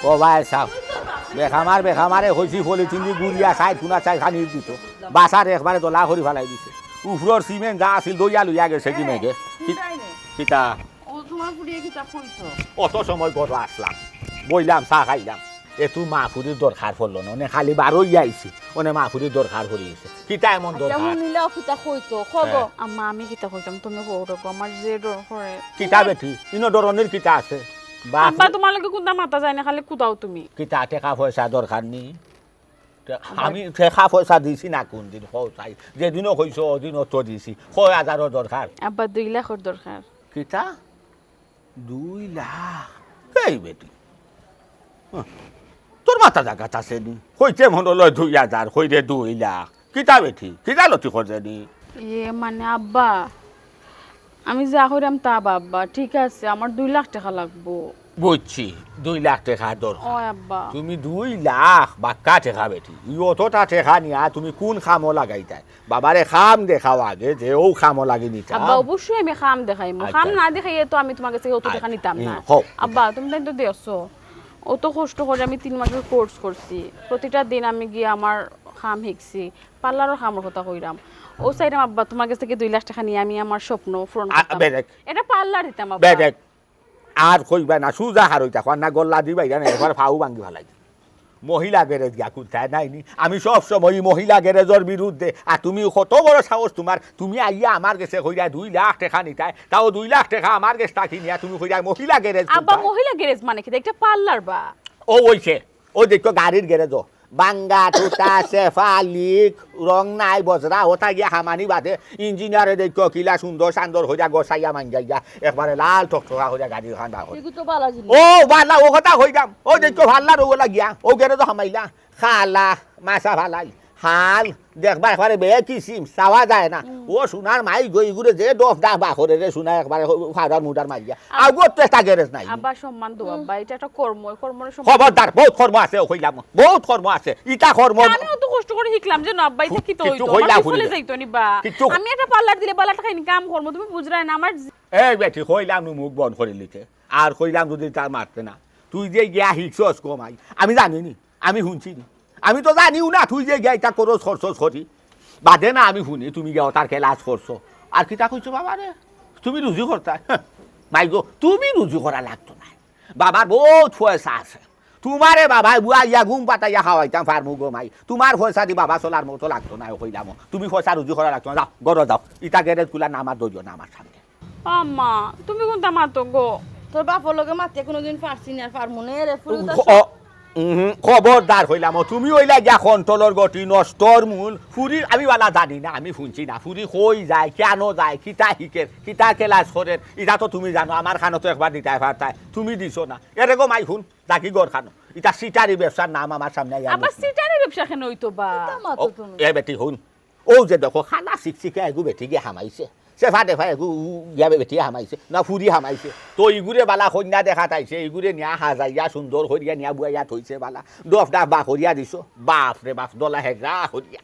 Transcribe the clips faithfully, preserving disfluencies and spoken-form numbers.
ও ভাই সাব, বেখামার বেখামারে কইছি পলিথিন দি গুড়িয়া সাইড কুনা চাই খানি দিত। বাসার একবারে দলা করি ফালাই দিছে। উপরর সিমেন্ট যা আছিল দইয়া লইয়া গেছে কি মেঘে। কি-, কিতা? ও তোমার ফুরিয়ে কিতা কইতো? অত সময় ঘরো আসলাম, বইলাম, চা খাইলাম। এ তুই মা ফুরির দরকার পড়লো না, অনে খালি বারইয়া আইছি, অনে মা ফুরির দরকার পড়ি গেছে। কিতা এমন আচ্ছা, দরকার? হুনিলাও কিতা কইতো? খগো। হ্যাঁ। আম্মা, আমি কিতা কইতাম? তুমি কও রে গো, আমার যে ডর করে। কিতা বেটি? ইনো ডরনির কিতা আছে? বাপ আব্বা, তোমার লগে কুন্তা মাতা যায় না, খালি কুদাও তুমি। কিতা টেকা পয়সা দরকার নি? তে আব্বা আমি টেকা পয়সা দিছি না কোন দিন? কও চাই। যেদিনও কইছো, ওদিনও তো দিছি। কয় হাজারও দরকার। আব্বা, দুই লাখর দরকার। কিতা? দুই লাখ? এই বেটি। হ্যাঁ। তোর মাথা জাগাত আছে নি? কইতে মনে লয় দুই হাজার, কই রে দুই লাখ। কিতা বেটি? কিতা লতি করছে নি? ইয়ে মানে আব্বা, আমি যা কইরাম তা বাবা, ঠিক আছে, আমার দুই লাখ টেকা লাগবো। বুঝছি, দুই লাখ টেকা দরকার। ওই আব্বা। তুমি দুই লাখ বাক্কা টেকা বেটি। ই অতটা টেকা নিয়া তুমি কোন কামো লাগাইতায়? বাবারে কাম দেখাও আগে, যে ও কামো লাগি নিতা। আব্বা, অবশ্যই আমি কাম দেখাইমু। আচ্ছা, কাম না আচ্ছা। দেখাইয়া তো আমি তোমার কাছে অত টেকা আচ্ছা, নিতাম হুম, না। হও। আব্বা, তুমি তাই তো দেখছো, অত কষ্ট করে আমি তিন মাসের কোর্স করছি, প্রতিটা দিন আমি গিয়া আমার কাম শিখছি, পার্লারর কামর কথা কইরাম। ও চাইরাম আব্বা, তোমার কাছ থেকে দুই লাখ টেকা নিয়া আমি আমার স্বপ্ন পূরণ আ, করতাম। বেরেক। এটা পার্লার দিতাম আব্বা। বেরেক। আর কইবা না, সুজা হারইতা, কর না গল্লা দিবাই না, একবার ফাউ ভাঙ্গি ফালাই। মহিলা গ্যারেজ গিয়া কুন্তায় নাই নি? আমি সব সময় মহিলা গ্যারেজর বিরুদ্ধে, আর তুমি কত বড় সাহস তোমার, তুমি আইয়া আমার গেছে কইরা দুই লাখ টেকা নিতায়, তাও দুই লাখ টেকা আমার গেছ থাকি নিয়া তুমি কইরা মহিলা গ্যারেজ আব্বা, কুন্তায়? মহিলা গ্যারেজ মানে কিতা? একটা পার্লার বা। ও অইছে, ও দেখো গাড়ির গ্যারেজ, ও ভাঙ্গা, টুটা, সেফা, লিক, রং নাই, বজরা, ওটা গিয়া হামানি বাদে, ইঞ্জিনিয়ারে দেখো কিলা সুন্দর সান্দর হইয়া গোসাইয়া মাঞ্জাইয়া, একবারে লাল টকটকা হইয়া গাড়ি খান বার করে। এগু তো বালা জিনিস। ও বালা, ও কথা কইতাম, ও দেখো ভাল্লার ওগুলা গিয়া, ও গেরে তো হামাইলা, খালা, মাছা ফালাই, হাল, দেখবা একবারে বে কিসিম, চাওয়া যায় না। হুম। ও সোনার মাই গই ঘুরে যে ডফ ডাফ বাখরে রে সোনা একবারে ফাউডার মুডার মারিয়া। আ- আগত তো একটা গ্যারেজ নাই। আব্বা সম্মান দেও আব্বা, এটা একটা কর্ম, এই কর্মর সম্মান। খবরদার, বহুত কর্ম আছে, ও কইলাম, বহুত কর্ম আছে। ইটা কর্ম। আমি অত কষ্ট করে শিখলাম যে না আব্বা, এটা কি তো কিচ্ছু হইতো? কইলা আমার ফুরিলে। বিফলে যাইতো নি বা? কিচ্ছু। আমি একটা পার্লার দিলে বালা টাকা ইনকাম করবো, তুমি বুঝরায় না আমার। এই বেটি, কইলাম নু মুখ বন্ধ করে লিতে। আর কইলাম যদি তার মারতে না। তুই যে গিয়া হিকছস গো মাই, আমি জানি নি। আমি হুনছি নি। আমি তো জানিও না তুই যে গিয়া ইতা করস খরচস করি। বাদে না আমি হুনি তুমি গিয়া তার খেলাস করছো। আর কিতা কইছো বাবা রে? তুমি রুজি করতা? হ্যাঁ। মাই গো, তুমি রুজি করা লাগতো না। বাবার বহুত পয়সা আছে। তোমারে বাবায় বুয়া ইয়া ঘুম পাতাইয়া খাওয়াইতাম ফার্মু গো মাই। তোমার পয়সা দি বাবা চলার মতো লাগতো না, কইলাম। তুমি পয়সা রুজি করা লাগতো না। যাও, ঘরো যাও। ইতা গ্যারেজ খুলার নাম আর ধরিও না আমার সামনে। আম্মা, তুমি কুনতা মাতো গো? তোর বাপর লগে মাতিয়া কুনুদিন পারছি না, আর পারমু না রে, ফুরি তো ও, উহু, খবরদার কইলাম, ও তুমি অইলা গিয়া কন্ট্রোলর গতি, নষ্টর মূল। ফুরি আমি বালা জানি না, আমি হুনছি না। ফুরি কই যায়, কেন যায়, কিতা হিকের, কিতা ক্লাস করের, ইটা তো তুমি জানো, আমার কানো তো একবার দিতায় পারতায়, তুমি দিছো না। এরে গো মাই হুন, যাকি ঘর কানো। ইটা সিটারি ব্যবসার নাম আমার সামনে আইয়া আবার নিস না। সিটারি ব্যবসা কেন হইতো বা? কিতা মাতো ও, তুমি? এ বেটি হুন, ও যে দেখো, খালা শিকশিকা এগু বেটি গিয়া হামাইছে। সেফা দেফা এগু গিয়া বেটি হামাইছে। না ফুরি হামাইছে। তো ইগুরে বালা কইন্যা দেখাত আইছে, ইগুরে নিয়া হাজাইয়া সুন্দর করিয়া নিয়া বুয়াইয়া থইছে বালা। ডফ ডাফ বা করিয়া দিছো। বাপ রে বাপ, দলা হেগড়া করিয়া।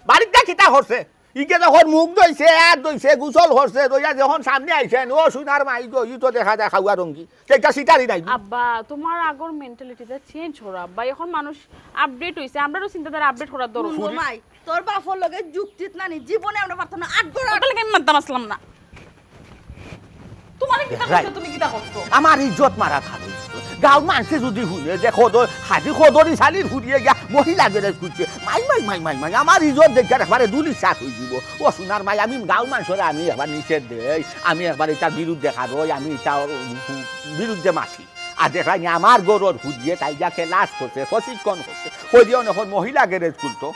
বাড়িত গিয়া কিতা করছে? ইগে যখন মুখ ধইছে, আত ধইছে, গোসল করছে, ধইয়া যখন সামনে আইছে, ও সোনার মাই গো, ই তো দেখা যায় খাওয়া রঙ্গি। তে ইটা সিটারি নাই। আব্বা, তোমার আগর মেন্টালিটিটা চেঞ্জ করো আব্বা। এখন মানুষ আপডেট হইছে, আমরারও চিন্তাধারা আপডেট করার দরকার। হুন গো মাই, তোর বাপর লগে যুক্তিত নানি, জীবনে আমরা পারতাম না। আট গড় আট। তাহলে আমি মানতাম আসলাম না। তোমার কিতা করছো, তুমি কিতা করছো? আমার ইজ্জত মারা খাবো। গাঁওর মানষে যদি হুনে যে কদর, হাজি কদরি শালির ফুরিয়ে গিয়া মহিলা গ্যারেজ খুলছে, মাই, মাই, মাই, মাই, মাই, আমার ইজ্জত দেখিয়া একবারে ধুলিস্যাৎ হই দিব। ও সোনার মাই, আমি গাঁওর মানষরে আমি একবার নিষেধ দেই, আমি একবার ইটার বিরুদ্ধে কারই, আমি ইটার বিরুদ্ধে মাতি। আর দেখলাম আমার ঘরর ফুরিয়ে তাই গিয়া ক্লাস করছে, প্রশিক্ষণ করছে, কই দিয়া অখন মহিলা গ্যারেজ খুলতো।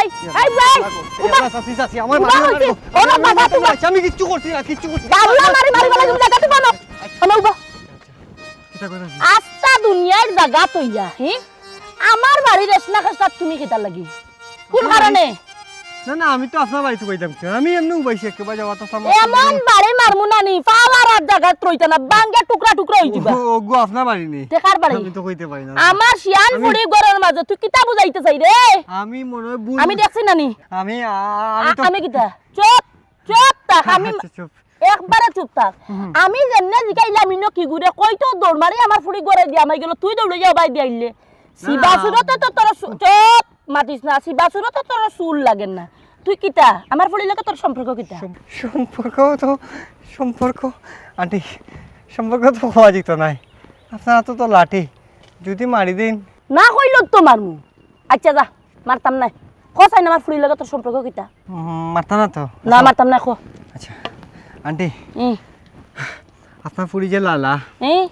এই, এই, এই, উবা। চাচি, চাচি, আমার উবা মারি কইছি, আমার ওরা আমি বাবা মারতে তোমার। না, আমি কিচ্ছু করছি না, কিচ্ছু করছি না। বাবুলা মারি মারি মারি তুমি জায়গাতে বানো। আমার উবা। কিতা কইরা? আস্তা দুনিয়ার জাগা তইয়া, হি? আমার বাড়ির রেশনা খাস্তা তুমি কিতা লাগি? কোন আমি কারণে? না, না, আমি তো আপনার বাড়িত উবাইতাম কিতা? আমি এমনে উবাইছি একেবারে যাওয়া তো সামনে। এমন বাড়ি মারমু না নি, পাওয়ার আর জাগাত রইতা না, বাঙ্গা টুকরা টুকরা হই দিবা। ও, ওগু আপনার বাড়ি নি। তে কার বাড়ি? আমি তো কইতে পারি না। আমার শিয়ান আমি ফুড়ি ঘরর মাঝে তুই কিতা বুঝাইতে চাই রে? আমি মনে হয় ভুল আমি দেখছি না নি। আমি, আ-, আমি আ-, তো আমি কিতা? চুপ, চুপ থাক, আমি আচ্ছা, চুপ। একবারে চুপ থাক। হুম। আমি যেমনে জিকাইলাম, ইনো কিগুরে কইতো দৌড় মারি আমার ফুড়ি ঘরে দিয়া আমায় গেল, তুই দৌড়ে যাও বাই দিয়া আইলে। না। সিবা সুরতে তো তোর সু-, চুপ, মাতিস না। সিবা সুরতে তোর চুল লাগে না। তুই কিতা? আমার ফুড়ির লগে তোর সম্পর্ক কিতা? সম-, সম্পর্ক তো, সম্পর্ক, আন্টি, সম্পর্ক তো কওয়া যেত নায়। আপনার তো, তো লাঠি, যদি মারি দিন। না কইল তো মারমু। আচ্ছা যা, মারতাম নায়। ক চাই না, আমার ফুড়ির লগে তোর সম্পর্ক কিতা? উম, মারতা না তো? না, আচ্ছা। মারতাম নায়, ক। আচ্ছা, আন্টি, হুম। আপনার ফুড়ি যে লালা, হুম।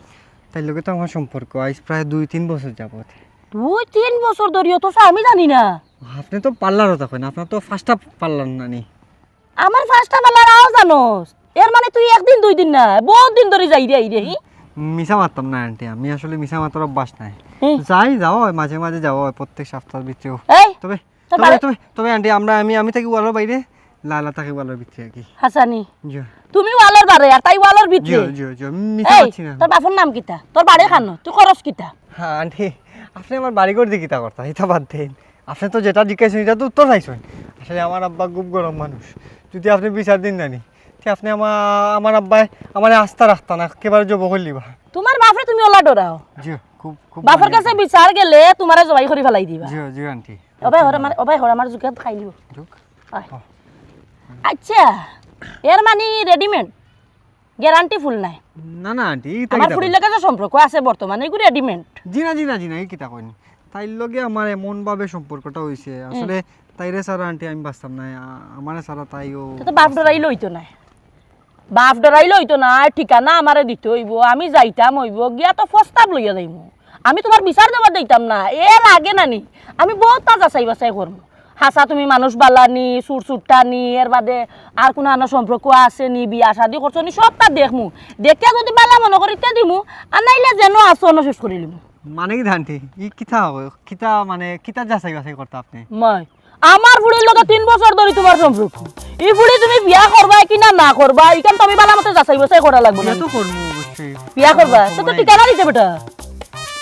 তাইর লগে তো আমার সম্পর্ক আইজ প্রায় দুই তিন বছর যাবত। দুই তিন বছর ধরি? অথচ আমি জানি না। আপনি তো পার্লারও থাকেন, আপনার তো পাঁচটা পার্লার নানি। আমার পাঁচটা পার্লার আও জানোস? এর মানে তুই একদিন দুই দিন না, বহুত দিন ধরি যাই রে, আই রে, হি? মিছা মারতাম না আন্টি, আমি আসলে মিছা মাতার অভ্যাস নাই। হুম। যাই, যাওয়া হয়, মাঝে মাঝে যাওয়া হয়, প্রত্যেক সপ্তাহের ভিতরেও। এই, তবে, তোর তবে, বাড়ি তবে, তবে আন্টি, আমরা, আমি, আমি থাকি ওয়ালর বাইরে, লালা থাকে ওয়ালর ভিতরে আর কি। হাসানি। জি। তুমি ওয়ালর বারে আর তাই ওয়ালর ভিতরে? জি, জি, জি, মিছা এই, মারছি না। তোর বাপর নাম কিতা? তোর বাড়ি খানো? তুই করস কিতা? হ্যাঁ আন্টি, আপনি আমার বাড়ি ঘর দিয়ে কিতা করতা? এটা বাদ দেন। আপনি তো যেটা জিজ্ঞাসা, এটা তো উত্তর চাইছেন। আসলে আমার আব্বা খুব গরম মানুষ, যদি আপনি বিচার দিন জানি, তে আপনি আমার, আমার আব্বায় আমারে আস্তা রাখতা না, একেবারে জব করলিবা। তোমার বাপরে তুমি ওলা ডরাও? জি, খুব, খুব বাপর মানি কাছে আব্বা। বিচার গেলে তোমারে জবাই করি ফেলাই দিবা। জি, জি আন্টি। ওবাই হর আমার, ওবাই হর আমার জুকে খাইলিও। জুক? আয়। ও। আচ্ছা, এর মানে রেডিমেড? গ্যারান্টি ফুল নাই? না, না আন্টি, ইতা আমার কিতা ফুড়ির কইন? লগে যে সম্পর্ক আছে বর্তমানে, এগু রেডিমেড। জি না, জি না, জি না, ই কিতা কইন? তাইর লগে আমার এমন ভাবে সম্পর্কটা হইছে, হুম। আসলে তাইরে ছাড়া আন্টি আমি বাঁচতাম না, আ-, আমারে ছাড়া তাইও তে তো বাপ বাঁচতাম ডরাইলে না। হইতো না। বাপ ডরাইলে হইতো না, ঠিকানা আমারে দিতে হইব, আমি যাইতাম হইব, গিয়া তো প্রস্তাব লইয়া যাইমু। আমি তোমার বিচার দেওয়ার দিতাম না, এর আগে নানি আমি বহুত তা যাচাই বাছাই করমু। হাছা তুমি মানুষ বালা নি, চুর চুরটা নি, এর বাদে আর কোনো আনো সম্পর্ক আছে নি, বিয়া শাদি করছো নি, সবটা দেখমু। দেখিয়া যদি বালা মনে করি তে দিমু, আর নাইলে যেন আছো অনো শেষ করি লিমু। মানে কিতা আন্টি? ই কিতা হবে? কিতা মানে কিতা যাচাই বাছাই করতা আপনি? মই, আমার ফুড়ির লগে তিন বছর ধরি তোমার সম্পর্ক। ই ফুড়ি তুমি বিয়া করবা কি না, না করবা, ইখান তো আমি বালা মতো যাচাই বাছাই করা লাগবো না। বিয়া তো করবো অবশ্যই। বিয়া করবা? তো, তো অবশ্যই। ঠিকানা দিতে বেটা।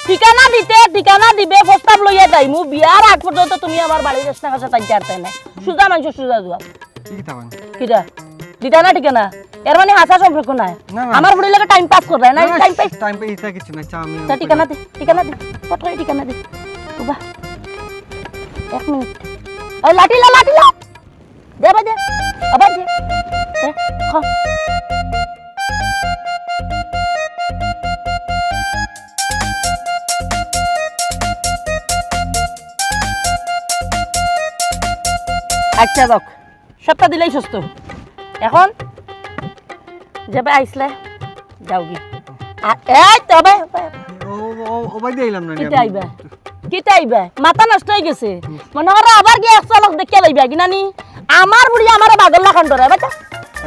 ঠিকানা দিতে, ঠিকানা দিবে, প্রস্তাব লইয়া যাইমু। বিয়ার আগ পর্যন্ত তুমি আমার বাড়ির রেশনা কাছে তাই জানতে নাই। সুজা মানুষ সুজা জুয়া। কি কিতা কইন? কিতা? দিতা না ঠিকানা? এর মানে হাছা সম্পর্ক নাই। না, না। আমার ফুড়ির লগে টাইম পাস করবে না, না, না, টাইম পাস। টাইম পাস, ইতা কিছু নাই। চা আমি তা ঠিকানা দে, ঠিকানা দে। ফট করে ঠিকানা দে। বাবা। এক মিনিট। ওই লাঠি লা, লাঠি লা। দে ভাই দে। আবার দে। দে, খ। আচ্ছা, যাক। সবটা দিলেই সুস্থ। এখন যেবে আইসলে, যাওগি। আ, এই তো, ওবায়, ওবায়। ও, ও, ও, ওবায় দিয়ে আইলাম না, কিতা আমি আইবা? কিতা আইবা? মাথা নষ্ট হয়ে গেছে। হুম। মনে করো আবার গিয়া এক চলক দেখিয়া লইবা কি নানি? আমার বুড়ি আমারে বাদর লাখান ডরায়, বেটা।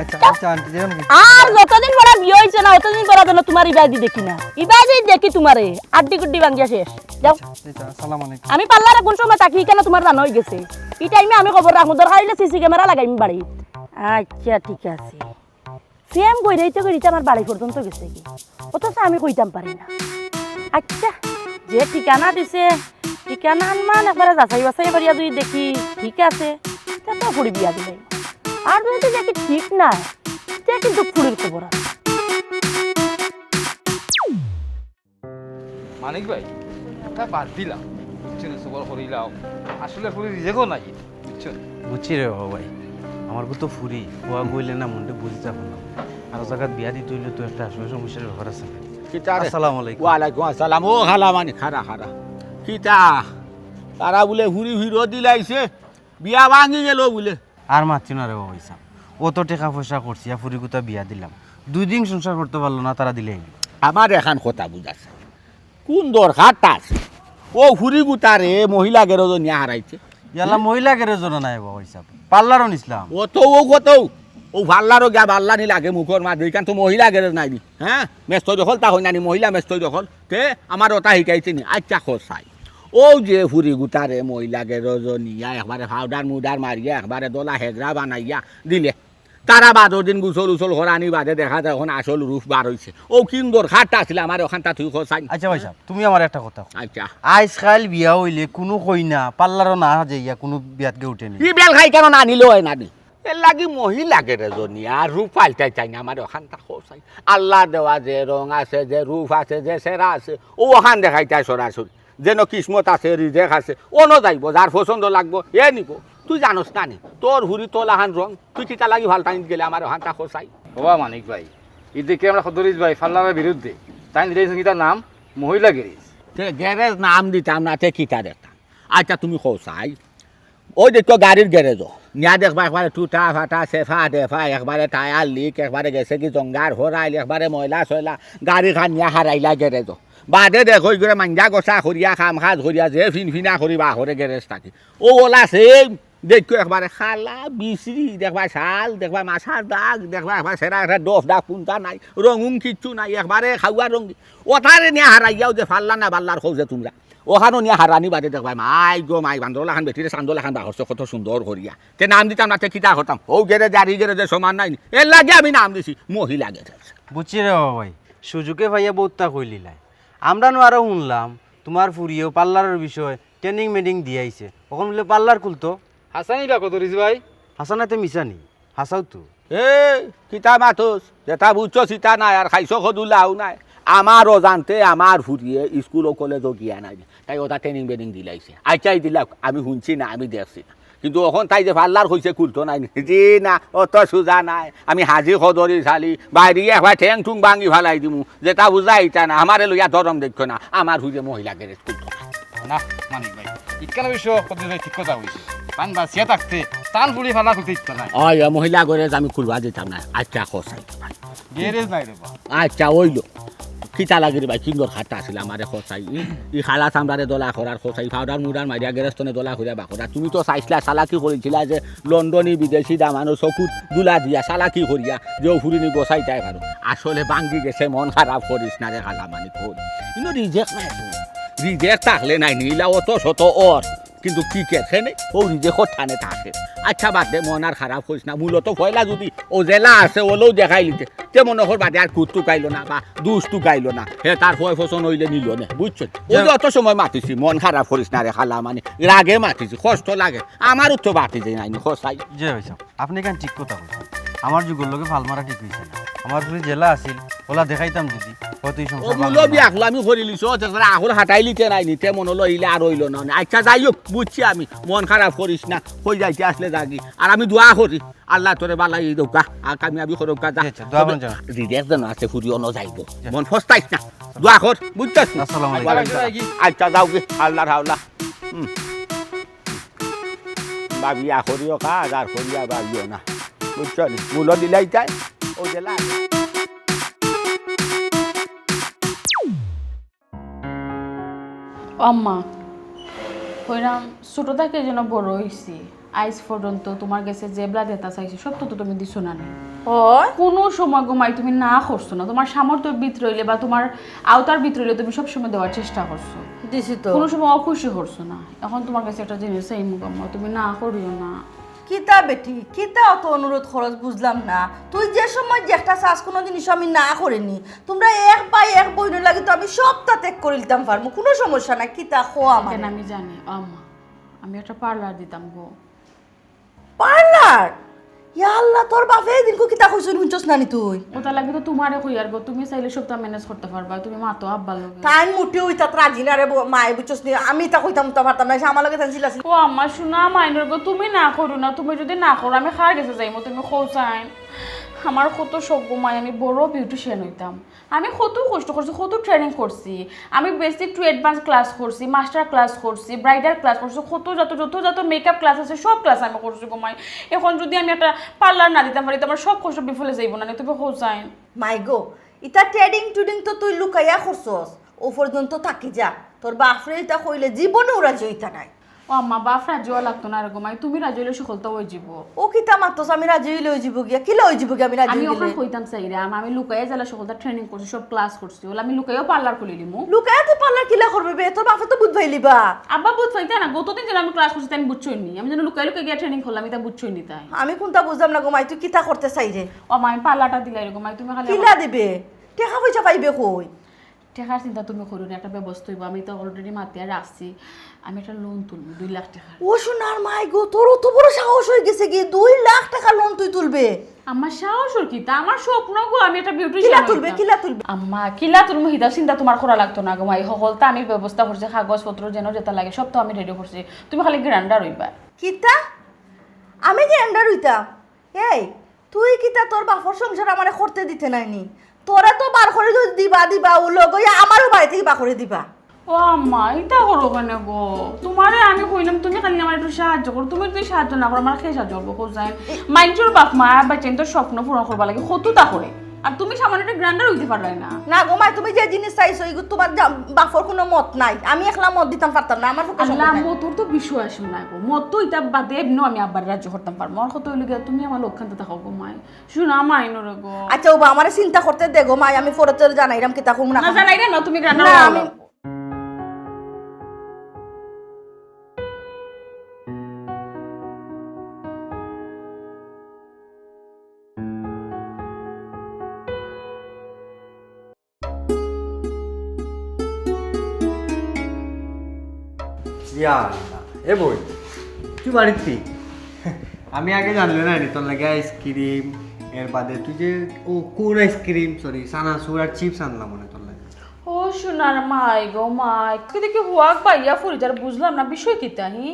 আচ্ছা, আচ্ছা, আন্টি, যাও নাকি? আর যতদিন পরে বিয়ে হইছে না, অতদিন পরে যেন তোমার ইবাদি দেখি না। ইবাদি দেখি তোমারে, আড্ডি গুড্ডি ভাঙ্গিয়া শেষ। যাও। আচ্ছা, আচ্ছা, আসসালামু আলাইকুম। আমি পার্লারে কোন সময় থাকি, কেন তোমার জানা হয়ে গেছে? এই টাইমে আমি খবর রাখবো, দরকার হইলে সিসি ক্যামেরা লাগাইমু বাড়ি। আচ্ছা, ঠিক আছে। প্রেম কইরাইতে কইরাইতে আমার বাড়ি পর্যন্ত গেছে কি? অথচ আমি কইতাম পারি না। আচ্ছা, যে ঠিকানা দিছে, ঠিকানা আনমান একবারে যাচাই বাছাই করিয়া যদি দেখি ঠিক আছে, তে তো ফুড়ি বিয়া দিলাই। আর যদি দেখি ঠিক না, তে কিন্তু ফুড়ির খবর আছে। মানিক ভাই, তা বাদ দিলাম, বুঝছো নি, সবর করিলাম। আসলে ফুড়ি রিজেক্টও নাই, বুঝছো নি? বুঝছি রে বাবা ভাই, আমার গো তো ফুড়ি, হওয়া গইলে না মনটা বুঝি যাবো না। আর জাগাত বিয়া দিতে হইলে তো একটা আসলে সমস্যার ব্যাপার আছে না। কিতা রে? আসসালামু আলাইকুম। ওয়ালাইকুম আসসালাম। ও হালা মানি, খারা, খারা। কিতা? তারা বুলে ফুড়ি ফিরো দিলাইছে, বিয়া ভাঙি গেল বুলে। আর মাতছি না রে বাবা ইসাব, অত টেকা পয়সা করছি, আর ফুড়ি গুতা বিয়া দিলাম, দুই দিন সংসার করতে পারলো না, তারা দিলে আইলো। আমার এখান কথা বুঝাছে, কোন দরকারটা আছে? ও ফুড়ি গুতারে মহিলা গ্যারেজো নিয়া হারাইছে। ইয়ালা মহিলা গ্যারেজো না নাই বাবা ইসাব, পার্লারও নিছিলাম। ও তো ও কত, ও পার্লারও গিয়া বাল্লানি লাগে মুখর মাঝে, এখান তো মহিলা গ্যারেজ নাই নি, হ্যাঁ? মেস্তরি দখল তা হয় না নি, মহিলা মেস্তরি দখল। তে আমার ওটা হিকাইছে নি, আচ্ছা খোঁজ চাই। ও যে ফুড়ি গুতারে মহিলা গ্যারেজো নিয়া একবারে পাউডার মুডার মারিয়া একবারে দলা হেগড়া বানাইয়া দিলে। তারা বাদর দিন গোসল উসল করানি বাদে দেখা যায় এখন আসল রূপ বার হইছে। ও কিন দরকারটা আছিল আমার ওখানটা তুই খোঁজ চাই। আচ্ছা ভাই সাহেব, তুমি আমার একটা কথা কও। আচ্ছা। আইজকাইল বিয়া হইলে কোনো কইনা পার্লারও না যাইয়া কোনো বিয়াত গিয়া উঠে নি। ই বেল খাই কেন না নিলে হয় না নি? এর লাগি মহিলা গ্যারেজো নিয়া আর রূপ পাল্টাইতায় না, আমারে অখানটা কও চাই। আল্লায় দেওয়া যে রং আছে, যে রূপ আছে, যে চেহারা আছে, অউ অখান দেখাইতায় সরাসরি। যেন কিসমত আছে, রিজেক আছে, অনো যাইবো, যার পছন্দ লাগবো, এ নিবো। তুই জানোস না নি, তোর ফুরি তোর লাখান রং, তুই কিতা লাগি পাল্টাইত গেলে, আমারে অখানটা কও চাই। ওবা মানিক ভাই, ই দেখি আমরা খদ্দরিস ভাই পার্লারর বিরুদ্ধে। তাইন দিলাইছইন কিতা নাম? মহিলা গ্যারেজ। তে গ্যারেজ নাম দিতাম না, তে কিতা দেখতাম? আচ্ছা, তুমি কও চাই, অউ দেখো গাড়ির গ্যারেজো নিয়া দেখবা একবারে টুটা ফাটা, সেফা ডেফা, একবারে টায়ার লিক, একবারে গেছে কি জঙ্গার হরাইল, একবারে ময়লা সয়লা, গাড়িখান নিয়া হারাইলা গ্যারেজো। বাদে দেখো ইগুরে মাঞ্জা গোসা করিয়া, কাম কাজ করিয়া, যে ফিনফিনা করি বার করে গ্যারেজ থাকি। অউ অলা same দেখো একবারে কালা, বিচরি, দেখবা ছাল, দেখবা মাছার দাগ, দেখবা একবারে চেহারা একটা ডফ দাগ কুন্তা নাই, রঙুন কিচ্ছু নাই, একবারে খাওয়া রঙি। অতারে নিয়া হারাইয়াও যে পারলা না, পারলার কও যে তুমরা। অখানো নিয়া হারানি বাদে দেখবায়, মাই গো মাই, বান্দর লাখান বেটিরে চান্দর লাখান বার করছে, কত সুন্দর করিয়া। তে নাম দিতাম না, তে কিতা করতাম? অউ গ্যারেজ আর ই গ্যারেজর সমান নায় নি। এর লাগি আমি নাম দিছি মহিলা গ্যারেজ। বুঝছি রে বাবা ভাই, সুযোগে পাইয়া বউততা কইলিলায়। আমরা নু আরো হুনলাম, তুমার ফুরিয়ে পার্লারর বিষয়ে training মেনিং দিয়াইছে। অখন বুলে পার্লার খুলতো। হাছা নি বা খদ্দরিস ভাই? হাছা নায় তে মিছা নি? হাছাউ তো। এ, কিতা মাতস? যেটা বুঝছস ইটা নায়, আর খাইছো কদু লাউ নায়। আমার অজান্তে আমার ফুরিয়ে স্কুল ও কলেজো গিয়া নাই। তাই অতা training বেনিং দিলাইছে। আচ্ছা, ই দিলাউক, আমি হুনছি না, আমি দেখছি না। কিন্তু অখন তাই যে পার্লার কইছে খুলতো নায় নি। জি না, অত সুজা নায়। আমি হাজি খদ্দরিস আলী, বাইরে একবার ঠ্যাং ঠুং ভাঙি ফালাই দিমু। যেটা বুঝা ইটা না, আমারে লইয়া ধরম দেখো না। আমার ফুরিয়ে মহিলা গ্যারেজ খুলতো না। না, মানিক ভাই, ইখান অবশ্য খদ্দরিস ভাই ঠিক কথা কইছে। তান বাচিয়া থাকতে, তান ফুরি পার্লার খুলতে ইচ্ছা নাই। অয়, অয়, মহিলা গ্যারেজ আমি খুলবা দিতাম না। আচ্ছা, কও চাই। গ্যারেজ নাই রে বা। আচ্ছা, অইলো। কিতা লাগে রে ভাই, কিন দরকারটা আছিল আমারে কও চাই। ই, ই কালা চামড়ারে দলা করার কও চাই, পাউডার মুডার মারিয়া গ্যারেজ তনে দলা করিয়া বার করার। তুমি তো চাইছলায়, চালাকি করিছলায় যে লন্ডনী বিদেশি দামানো চকুত ধুলা দিয়া চালাকি করিয়া যে অউ ফুরিনি গছাইতায় পারো। আসলে ভাঙ্গি গেছে, মন খারাপ করিস না রে কালা মানিক, কই। কিন্তু রিজেক নাই তো। রিজেক থাকলে নায় নি, ইলা অত শত অর। কিন্তু কি কেছে নে, অউ রিজেকর টানে থাকে। আচ্ছা, বাদ দে, মন আর খারাপ করিস না। মূলত পয়লা যদি অউ যেলা আছে, অলাউ দেখাইলিতে, তে মনো কর বাদে আর কুত্তু কাইলো না বা দুষ তুকাইলো না। হে তার পয় পছন্দ অইলে নিলো নে, বুঝছো? অউ যে অত সময় মাতিছি, মন খারাপ করিস না রে কালা মানিক, রাগে মাতিছি, কষ্ট লাগে। আমারও তো বাতি যে নাই নি, কও চাই। জি ভাই সাব, আপনে ইখান ঠিক কথা কইছইন। আমার যুগর লগে ফাল মারা ঠিক অইছে না। আমার ফুরি যেলা আছিল, অলা দেখাইতাম যদি, হয়তো ই সংসার অউ ভাঙ্গলো মুরব্বি না। আকলামি করিলিছো, তে তারা আখল হাটাইলিতে নায় নি, তে মনো অইলো ইলা আর অইলো না। আচ্ছা, যাই হোক, বুঝছি আমি, মন খারাপ করিস না, কই যাইতে আসলে যাগি। আর আমি দোয়া করি, আল্লায় তোরে বালাই দেউক্কা, আর কামিয়াবি করউক্কা, যা। জি, আচ্ছা, দোয়া তবে মঞ্জুর। রিজেক যেন আছে, ফুরি অনো যাইবো। জি। মন ফস্তাইস না, দোয়া কর, বুঝছস নি? আসসালামু আলাইকুম। ওয়ালাইকুম আসসালাম। আচ্ছা, যাওগি, আল্লার হাওলা। হুম। ভাবিয়া করিও কাজ আর করিয়া ভাবিও না, বুঝছো নি? মূল দিলাইতায়, অউ যেলা। ও আম্মা, কইরাম, ছোট থাকি যেন বড় অইছি, আইজ পর্যন্ত তুমার গেছে যেবলা দিতা চাইছি, সবতা তো তুমি দিছো না নি। অয়? কুনু সময় গো মাই তুমি না করছো না, তুমার সামর্থ্যর ভিতরে অইলে বা তুমার আওতার ভিতরে অইলে তুমি সবসময় দেওয়ার চেষ্টা করছো। দিছি তো। কুনু সময় অখুশি করছো না। অখন তুমার গেছে একটা জিনিস চাইমু গো আম্মা, তুমি না করিও না। কিতা বেটি, কিতা অত অনুরোধ করস বুঝলাম না। তুই যে সময় যেটা চাস কুনু জিনিস আমি না করি নি। তুমরা এক ভাই এক বইনর লাগি তো আমি সবতা ত্যাগ করিলিতাম পারমু, কুনু সমস্যা নাই। কিতা কও আমারে? কেন আমি জানি, আম্মা, আমি একটা পার্লার দিতাম গো। পার্লার? ইয়া আল্লাহ, তোর বাপে এদিনকু কিতা কইছইন হুনছস না নি তুই? অতার লাগি তো তুমারে কইয়ার গো, তুমি চাইলে সবতা ম্যানেজ করতা পারবায়, তুমি মাতো আব্বার লগে। তাইন মুটেও ইতাত রাজি না রে ব-, মাই, বুঝছস নি? আমি ইতা কইতাম উতা পারতাম না, আমার লগে তাইন চিল্লাচিল্লি। ও আম্মা, হুনো মাইনর গো, তুমি না করো না, তুমি যুদি না করো, আমি কার গেছে যাইমু, তুমি কও চাইন? আমার কত শখ গো মাই, আমি বড় বিউটিশিয়ান অইতাম। আমি কত কষ্ট করছি, কত ট্রেনিং করছি। আমি বেসিক টু অ্যাডভান্স ক্লাস করছি, মাস্টার ক্লাস করছি, ব্রাইডাল ক্লাস করছি, কত যত, যত যত মেকআপ ক্লাস আছে, সব ক্লাস আমি করছি গো মাই। অখন যুদি আমি একটা পার্লার না দিতাম পারি, তো আমার সব কষ্ট বিফলে যাইবো না, তুমি কও চাইন? মাই গো, ইতা ট্রেডিং টুডিং তো তুই লুকাইয়া করছস, অউ পর্যন্ত থাকি যা। তোর বাপরে ইতা কইলে জীবনেও রাজি অইতা নায়। ও আম্মা, বাপ রাজি অওয়া লাগতো না রে গো মাই, তুমি রাজি অইলে সকলতা অইযিবো। ও কিতা মাতস, আমি রাজি অইলে অইযিবো গিয়া? কিলা অইযিবো গিয়া আমি রাজি অইলে? আমি অখান কইতাম চাইরাম, আমি লুকাইয়া যেলা সকলতা ট্রেনিং করছি, সব ক্লাস করছি, অলা আমি লুকাইয়াও পার্লার খুলি লিমু। লুকাইয়া তুই পার্লার কিলা করবে বে? তোর বাপে তো বুঝ পাইলিবা। আব্বা বুঝ পাইতা না, গতদিন যেন আমি ক্লাস করছি, তাইন বুঝছইন নি? আমি যেন লুকাই লুকাই গিয়া ট্রেনিং করলাম, ইতা বুঝছইন নি তাইন? আমি কুনতা বুঝলাম না গো মাই, তুই কিতা করতে চাইরে? ও আম্মা, আমি পার্লারটা দিলাই রে গো মাই, তুমি খালি কিলা দিবে? টেকা পয়সা পাইবে কই? টেকার চিন্তা তুমি করো না, একটা ব্যবস্থা অইবো। আমি তো already মাতিয়া রাখছি, আমি একটা লোন তুলবো দুই লাখ টেকার। ও সোনার মাই গো, তোর অত বড় সাহস অই গেছে কি? দুই লাখ টেকার লোন তুই তুলবে? আমার সাহস অর কিতা? আমার স্বপ্ন গো, আমি একটা বিউটিশিয়ান কিলা তুলবে, অইতাম। কিলা তুলবে? আম্মা, কিলা তুলমু হিতা চিন্তা তুমার করা লাগতো না গো মাই। হকলতা আমি ব্যবস্থা করছি, কাগজপত্র যেন যেটা লাগে সব তো আমি রেডি করছি, তুমি খালি গ্রাইন্ডার অইবা। কিতা? আমি গ্রাইন্ডার অইতাম? এই, তুই কিতা তোর বাপর সংসার আমারে করতে দিতে নায়নি? তোরা তো বার করি দিবা দিবা, ও লগে আমারও বাড়ি থাকি বার করি দিবা। ও আম্মা, ইতা করো কেনে গো? তুমারে আমি কইলাম তুমি খালি আমারে একটু সাহায্য করো, তুমি যদি সাহায্য না করো আমার কে সাহায্য করবো? কোথায়? মাইনষর বাপ মা বাচ্চাইন্তর স্বপ্ন পূরণ করবার লাগি কততা করে, আর তুমি সামান্য একটা গ্রাইন্ডার অইতে পারলায় না। না গো মাই, তুমি যে জিনিস চাইছো, ইগু তুমার যা-, বাপর কুনু মত নাই, আমি একলা মত দিতাম পারতাম না, আমার পক্ষে সম্ভব নায়। আল্লাহ, মতর তো বিষয় আসে না গো, মত তো ইতা বাদে এমনেও আমি আব্বারে রাজি করতাম পারমু। আর কথা অইলো গিয়া, তুমি আমার লগে থাকো গো মাই, শুনা মাইনরে গো। আচ্ছা, ওবা, আমারে চিন্তা করতে দে গো মাই, আমি পরে তোরে জানাইরাম কিতা করমু না না করমু। জানাইরাম না, তুমি গ্রাইন্ডার না, লাগাও। আমি ইয়া আল্লাহ, এ বই, তুই বাড়িত নি? আমি আগে জানলে না রে, তোর লাগি আইসক্রিম, এর বাদে তুই যে, ও, কোন আইসক্রিম, সরি, চানাচুর আর চিপস আনলাম মনে তোর লাগি। ও সোনার মাই গো মাই, তুই দেখি হুয়াক বাইয়া ফুরি যার, বুঝলাম না বিষয় কিতা, হি?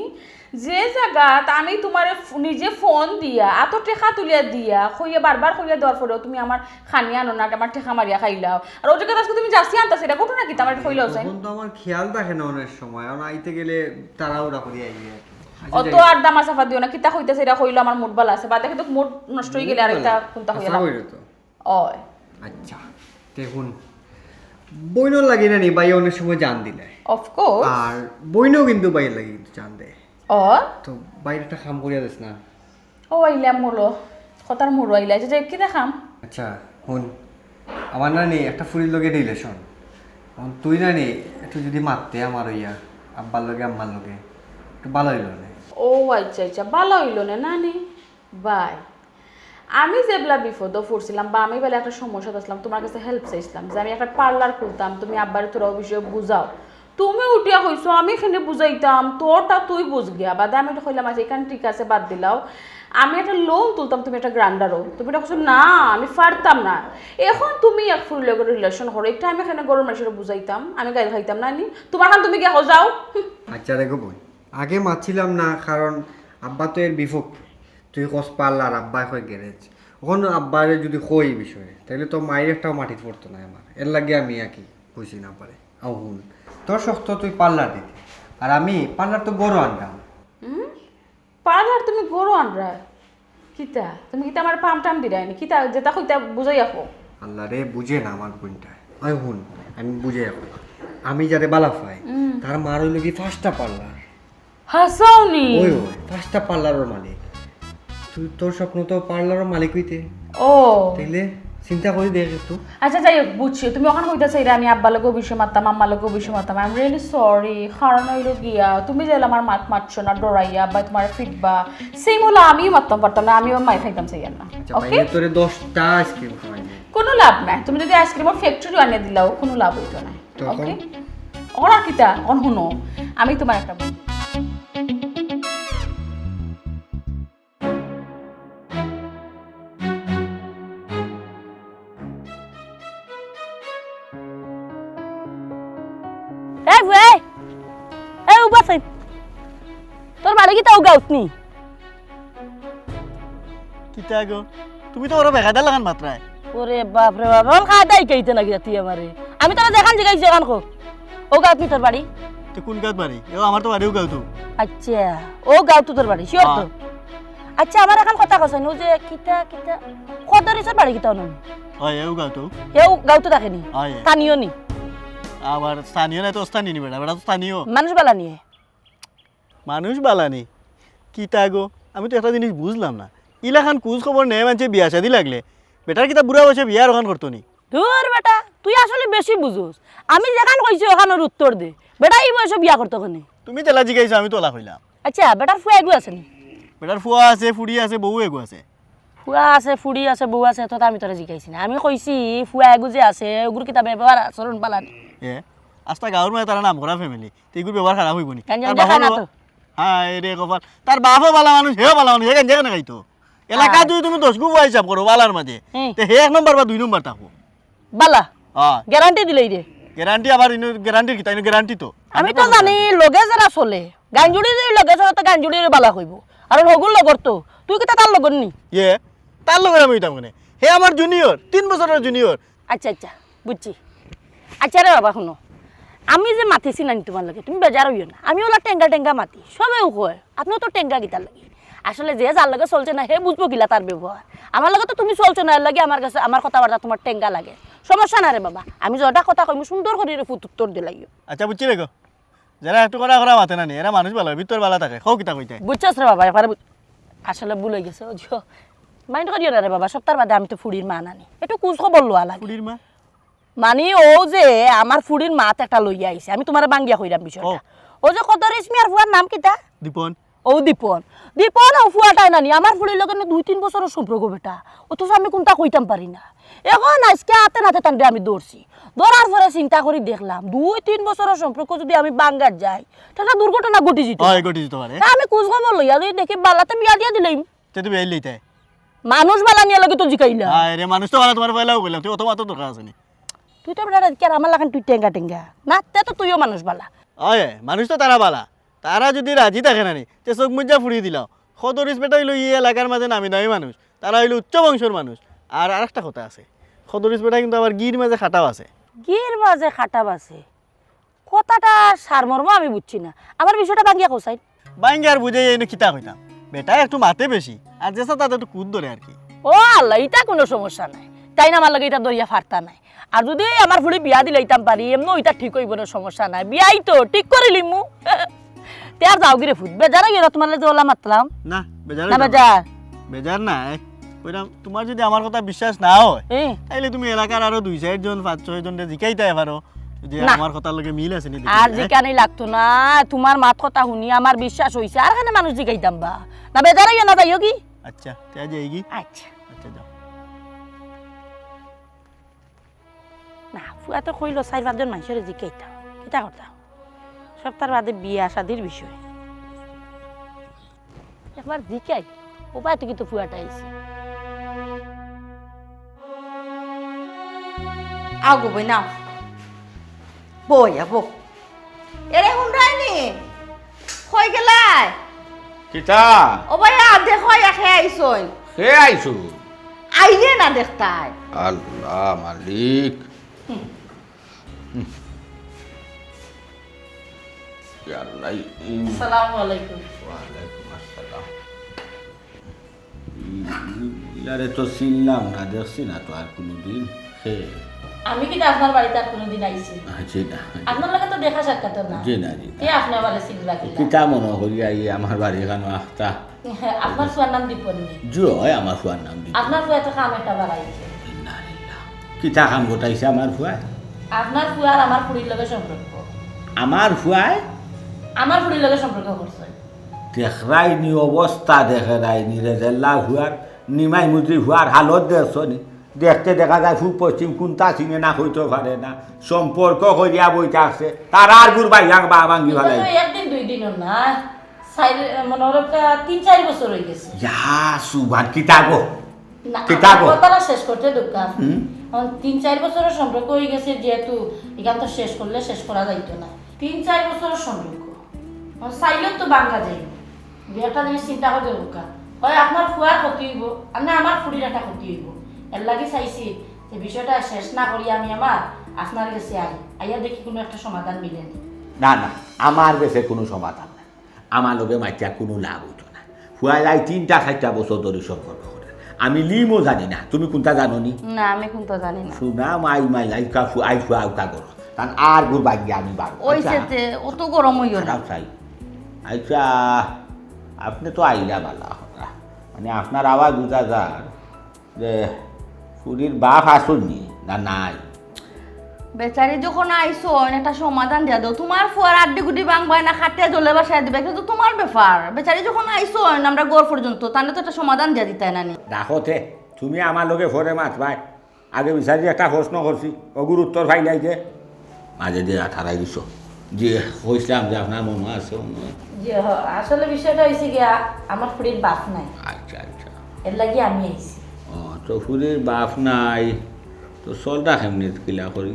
যে জাগাত আমি তুমারে ফ-, নিজে ফোন দিয়া, আতো টেকা তুলিয়া দিয়া, কইয়া বারবার কইয়া দেওয়ার পরেও তুমি আমার খানি আনো না, আমার টেকা মারিয়া খাইলাও। আর ও জাগাত আজকে তুমি জার্সি আনতাছো, ইটা ঘটনা কিতা? আমারে কইলাও চাই। তখন তো আমার খেয়াল থাকে না অনেক সময়, কারণ আইতে গেলে তাড়াহুড়া করি আইবে। আচ্ছা, অত যাই হোক। আর দামা চাপা দিও না, কিতা কইতাছে ইটা কইলো আমার মুড ভালা আছে, বাদে কিন্তু মুড নষ্ট অই গেলে আর ইটা কুনতা কইয়া লাভ? ওই তো। অয়। আচ্ছা, তে হুন, বইনর লাগি না নি ভাই অনেক সময় জান দিলে। Of course। আর বইনও কিন্তু ভাইর লাগি কিন্তু জান দেয়। ও। তো ভাইর একটা কাম করিয়া দিস না। ও আইলাম মুলো, কথার মুলো আইলা, যে, যে কিতা কাম? আচ্ছা, হুন, আমার না নি একটা ফুরির লগে রিলেশন। এখন তুই না নি একটু যদি মাততে আমার অইয়া, আব্বার লগে আম্মার লগে, একটু ভালা অইলো নে। ও আচ্ছা আচ্ছা, ভালা অইলো নে না নি? ভাই, আমি যেবলা বিপদো পড়ছিলাম বা আমি বেলা একটা সমস্যাত আছলাম, তুমার কাছে হেল্প চাইছলাম যে আমি একটা পার্লার খুলতাম, তুমি আব্বারে থুড়া ও বিষয়ে বুঝাও। তুমি উঠিয়া কইছো আমি কেনে বুঝাইতাম, তোরটা তুই বুঝ গিয়া। বাদে আমি কইলাম, আচ্ছা, ইখান ঠিক আছে, বাদ দিলাও, আমি একটা লোন তুলতাম, তুমি একটা গ্রাইন্ডারও। তুমি ইটা কইছো, না, আমি পারতাম না। এখন তুমি এক ফুরির লগে রিলেশন করো, ইটা আমি কেনে ঘরর মাইনষরে বুঝাইতাম, আমি গাইল খাইতাম না নি? তুমার কাম তুমি গিয়া কও যাও। আচ্ছা, দেখো বই, আগে মাতছিলাম না, কারণ আব্বা তো এর বিপক্ষে। তুই কস পার্লার, আব্বায় কয় গ্যারেজ। অখন আব্বারে যদি কই ই বিষয়ে, তাইলে তো মাইর একটাও মাটিত পড়তো নায় আমার। এর লাগি আমি আর কি কইছি না পারে। আও হুন, তোর শখ তো তুই পার্লার দিতে, আর আমি পার্লার তো ঘরো আনতাম। হুম? পার্লার তুমি ঘরো আনরায়? কিতা? তুমি কিতা আমারে পাম টাম দিরায় নি? কিতা যেতা কইতা বুঝাইয়া কও। আল্লাহ রে, বুঝে না আমার বইনটায়। আয় হুন, আমি বুঝাইয়া কই। আমি যারে ভালা পাই, হুম। তার মার অইলো গি পাঁচটা পার্লার। হাছাও নি? ওই, ওই, পাঁচটা পার্লারর মালিক। তুই, তোর স্বপ্ন তো পার্লারর মালিক অইতে। ও। তাইলে চিন্তা করি দেখ একটু। আচ্ছা, যাই হোক, বুঝছি। তুমি অখান কইতাছো, এরে আমি আব্বার লগেও বিষয়ে মাততাম, আম্মার লগেও বিষয়ে মাততাম। I'm really sorry। কারণ অইলো গিয়া, তুমি যেলা আমার মাত মাতছো না, ডরাইয়া, বা তুমার ফিটবা, same অলা আমিও মাততাম পারতাম না, আমিও মাইর খাইতাম চাইয়ার না। আচ্ছা, OK? ভাই, তোরে দশটা আইসক্রিম খাওয়াই দে। কুনু লাভ নাই। তুমি যদি আইসক্রিমর ফ্যাক্টরি আনিয়া দিলাও, কুনু লাভ অইতো না। তখন? OK? অখন আর কিতা? অখন হুনো, আমি তুমার একটা বই। এই বুয়া, এই উবা চাই। তোর বাড়ি কিতা অউ গাউত নি? কিতা গো? তুমি তো অলা বেকায়দার লাখান মাতরায়। ওরে বাপ রে বাপ, অখন কায়দা হিকাইতে নাকি তুই আমারে? আমি তোরে যেখান জিগাইছি অখান ক। অউ গাউত নি তোর বাড়ি? তে কুন গাউত বাড়ি? এও আমার তো বাড়ি অউ গাউত। আচ্ছা, অউ গাউত তোর বাড়ি, sure তো? হ্যাঁ। আচ্ছা, আমারে এখান কথা কছাইন, অউ যে কিতা, কিতা, কদরিছর বাড়ি কিতা অনো? অয়, অউ গাউত। অউ গাউত থাকে নি? অয়। স্থানীয় নি? আবার স্থানীয় নায় তো অস্থানীয় নি বেটা, বেটা তো স্থানীয়। মানুষ ভালা নি? মানুষ ভালা নি? কিতা গো, আমি তো একটা জিনিস বুঝলাম না। ইলাখান খোঁজ খবর নেয় মানষে বিয়া শাদি লাগলে, বেটার কিতা বুড়া বয়সে বিয়া আর অখান করতো নি? ধুর বেটা, তুই আসলে বেশি বুঝোস। আমি যেখান কইছি অখানর উত্তর দে। বেটা ই বয়সো বিয়া করতো কেনে? তুমি যেলা জিগাইছো আমি তো অলা কইলাম। আচ্ছা, বেটার ফুয়া এগু আছে নি? বেটার ফুয়া আছে, ফুড়ি আছে, বউ এগু আছে। ফুয়া আছে, ফুড়ি আছে, বউ আছে, এত তো আমি তোরে জিকাইছি না। আমি কইছি ফুয়া এগু যে আছে, ওগুর কিতা ব্যবহার আচরণ বালা নি? এ, আস্তা গাঁওর মাঝে তারা নাম করা ফ্যামিলি, তো এগুর ব্যবহার খারাপ অইবো নি? গাঞ্জা আর বাফও খায় না তো। হায় রে কপাল, তার বাফও বালা মানুষ, হেও বালা মানুষ, হে গাঞ্জা কেনে খাইতো? এলাকা হায়। যদি তুমি দশ গু ফুয়া হিসাব করো বালার মাঝে, হুম। তে হে এক নম্বর বা দুই নম্বর থাকবো। বালা? হ্যাঁ। গ্যারান্টি দিলেই রে। গ্যারান্টি আবার ইনো গ্যারান্টির কিতা? ইনো গ্যারান্টি তো। আমি তো জানি লগে যারা চলে, গাঞ্জুড়ি যদি লগে চলে তো গাঞ্জুড়িরে বালা কইবো। আর হগুর লগর তো, তুই কিতা তার লগর নি? ইয়ে, তার লগর আমি অইতাম কেনে? হে আমার জুনিয়র, তিন বছরর জুনিয়র। আচ্ছা, আচ্ছা, বুঝছি। আচ্ছা রে বাবা, হুনো, আমি যে মাতিছি না নি তুমার লগে, তুমি বেজার অইও না। আমি অলা টেঙ্গা টেঙ্গা মাতি, সবেউ কয়। আপনেও তো টেঙ্গা কিতার লাগি। আসলে যে যার লগে চলছে না, হে বুঝবো কিলা তার ব্যবহার। আমার লগে তো তুমি চলছো না, এর লাগি আমার কাছে, আমার কথাবার্তা তুমার টেঙ্গা লাগে। সমস্যা না রে বাবা, আমি যেটা কথা কইমু সুন্দর করি রে ফুত উত্তর দিলাইও। আচ্ছা, বুঝছি রে গো। যারা একটু করা করা মাতে না নি, এরা মানুষ বালা, ভিতর বালা থাকে। কও কিতা কইতায়? বুঝছস রে বাবা, এবারে বুঝ-, আসলে ভুল অই গেছে। ওই যে, mind করিও না রে বাবা, সপ্তাহ বাদে আমি তো ফুড়ির মা নানি। একটু খোঁজ খবর লওয়া লাগে। ফুড়ির মা? মানে ও যে আমার ফুড়ির মাত একটা লইয়া আইছে, আমি তুমারে বাঙ্গিয়া কইরাম বিষয়টা। ও। ও যে কদরিছ মিয়ার ফুয়ার নাম কিতা? দীপন। ও দীপন। দীপন ও ফুয়াটায় নানি, আমার ফুড়ির লগে নে দুই তিন বছরর সম্পর্ক বেটা। অথচ আমি কুনতা কইতাম পারি না। এখন আইজকে আতে নাতে তানরে আমি ধরছি। ধরার পরে চিন্তা করি দেখলাম, দুই তিন বছরর সম্পর্ক যদি আমি বাঙ্গাত যাই, তাইলে দুর্ঘটনা ঘটি যিতো। অয়, ঘটি যিতো পারে। তা আমি খোঁজ খবর লইয়া যদি দেখি বালাতে বিয়া দিয়া দিলাইমু। তে তুমি আইলেই তাই? মানুষ বালা নি এর লাগি তো জিকাইলাম। হায় রে, মানুষ তো বালা তুমার পয়লাউ কইলাম, তুই অত মাতার দরকার আছে নি? তুই তো বেটা আজকে আর আমার লাখান তুই টেঙ্গা টেঙ্গা। না, তে তো তুইও মানুষ বালা। অয়, মানুষ তো তারা বালা। তারা যদি রাজি থাকে না নি, তে চোখ মুজা ফুড়ি দিলাও। কদরিছ বেটা অইলো ই এলাকার মাঝে নামি দামি মানুষ। তারা অইলো উচ্চ বংশর মানুষ। আর আরেকটা কথা আছে, কদরিছ বেটা কিন্তু আবার ঘির মাঝে খাটাও আছে। ঘির মাঝে খাটাও আছে? কথাটার সারমর্ম আমি বুঝছি না। আমার বিষয়টা বাঙ্গিয়া কও চাইন। বাঙ্গিয়া আর বুঝাইয়া ইনো কিতা কইতাম? বেটা একটু মাতে বেশি, আর যেছা তাতে একটু কুত ধরে আর কি। ও আল্লাহ, ইটা কুনু সমস্যা নাই। তাইন আমার লগে ইটা ধরিয়া ফারতা নায়। আর যদি আমার ফুড়ি বিয়া দিলাইতাম পারি, এমনেও ইটা ঠিক অইবো না, সমস্যা নাই। বিয়াই তো ঠিক করিলিমু। তে আর যাওগি রে ফুত, বেজার অইও না, তুমার লগে যে অলা মাতলাম। না, বেজার না, অইতাম না। বেজার। বেজার না, এ, কইরাম, তুমার যদি আমার কথা বিশ্বাস না অয়, এ। তাইলে তুমি এলাকার আরো দুই চাইর জন, পাঁচ ছয় জনরে জিকাইতায় পারো, যদি না। আমার কথার লগে মিল আছে নি দেখি, আর এ? জিকানি লাগতো না, তুমার মাত কথা হুনি আমার বিশ্বাস অইছে, আর কেনে মানুষ জিকাইতাম বা? না, বেজার অইও না, যাইওগি। আচ্ছা, তে যাইগি। আচ্ছা। আচ্ছা, যাও। না, ফুয়া তো কইলো চাইর পাঁচজন মানষরে জিকাইতাম। কিতা করতাম? সপ্তাহ বাদে বিয়া শাদির বিষয়। একবার জিকাই, ও বায় তো কিন্তু ফুয়াটা আইছে। আও গো বইন, আও। বইয়া বউ। এরে হুনরায়নি? কই গেলায়? কিতা? ও ভাইয়া, দেখো, ইয়া কে আইছইন। কে আইছইন? আইলে না দেখতায়। আল্লাহ মালিক। হুম। হুম। ইয়া আল্লাহ, ই- আসসালামু আলাইকুম। ওয়ালাইকুম আসসালাম। ইয়ারে তো চিনলাম না, দেখছি না তো আর কোনোদিন। হে। আমি কিতা আপনার বাড়িত আর কোনোদিন আইছি? জি না। আপনার লগে তো দেখা সাক্ষাৎ না। জি না, জি না। কে আপনে আমারে চিনলা কিলা? কিতা মনো করিয়া ই আমার বাড়ি খানো আখতা? আপনার ফুয়ার নাম দীপন নি? জি অয়, আমার ফুয়ার নাম দীপন। আপনার ফুয়ায় তো কাম একটা বাড়াইছে। ইন্না লিল্লাহ। কিতা কাম ঘটাইছে আমার ফুয়ায়? আপনার ফুয়ার আমার ফুড়ির লগে সম্পর্ক। আমার ফুয়ায়? আমার ফুড়ির লগে সম্পর্ক করছে। দেখরায়নি অবস্থা, দেখরায়নি রে জেল্লা ফুয়ার, নিমাই মুদ্রি ফুয়ার হালত দেখছোনি? দেখতে দেখা যায় পূব পশ্চিম কুনতা চিনে না, কইতো পারে না, সম্পর্ক করিয়া বই থাকছে, তার আর গুর ভাই ভাঙি ফালাই। একদিন দুই দিনও না, চাইর, মনে অয় তিন চাইর বছর অই গেছে। ইয়া সুবহান, কিতা গো? না, কিতা আমার গো? কথাটা শেষ করতে দেউক্কা। হুম? এখন তিন চাইর বছরর সম্পর্ক অই গেছে যেহেতু, ইখান তো শেষ করলে শেষ করা যাইতো না। তিন চাইর বছরর সম্পর্ক। চাইলেও তো ভাঙ্গা যাইবো। দুই একটা জিনিস চিন্তা করি দেউক্কা। অয় আপনার ফুয়ার ক্ষতি অইবো, আর না আমার ফুড়ির একটা ক্ষতি অইবো। এরলাগি চাইছি যে বিষয়টা শেষ না করি আমি আমার আপনার গেছে আই। আইয়া দেখি কুনু একটা সমাধান মিলে নি। না, না, আমার গেছে কুনু সমাধান নাই। আমার লগে মাতিয়া কুনু লাভ অইতো না। ফুয়ায় তিনটা চাইরটা বছর ধরি সম্পর্ক করে। আমি লিমও জানি না, তুমি কুনতা জানো নি? না, আমি কুনতা জানি না। হুনো মাই, মাই, আইকা ফু-, আই ফুয়া আউকা করো। তান আর গুর বাদ দিয়া আমি বার। ওই আচ্ছা। সেতে অত গরম অইও না। খারাপ চাই। আচ্ছা, আপনে তো আইলা বালা কথা। মানে আপনার আওয়াজ বুঝা যার যে ফুড়ির বাপ আছইন নি না নাই? বেচারি যখন আইছইন, একটা সমাধান দিয়া দেও। তুমার ফুয়ার আড্ডি গুড্ডি ভাংবায় না, কাটিয়া জলে ভাসাইয়া দিবায়, কিন্তু তুমার ব্যাপার। বেচারি যখন আইছইন আমরার ঘর পর্যন্ত, তাইলে তো একটা সমাধান দিয়া দিতায় না নি? রাখো তে, তুমি আমার লগে পরে মাতবায়। আগে বেচারিরে একটা প্রশ্ন করছি, অগুর উত্তর পাইলাই যে। মাঝে দিয়া আঠারাই দিছো। জি, কইছিলাম যে আপনার মনো আছে, মনো আছে। জি, হ, আসলে বিষয়টা অইছে গিয়া, আমার ফুড়ির বাপ নাই। আচ্ছা, আচ্ছা। এর লাগি আমি আইছি। ও, তো ফুড়ির বাপ নাই, তো চলরা কেমনে কিলা করি?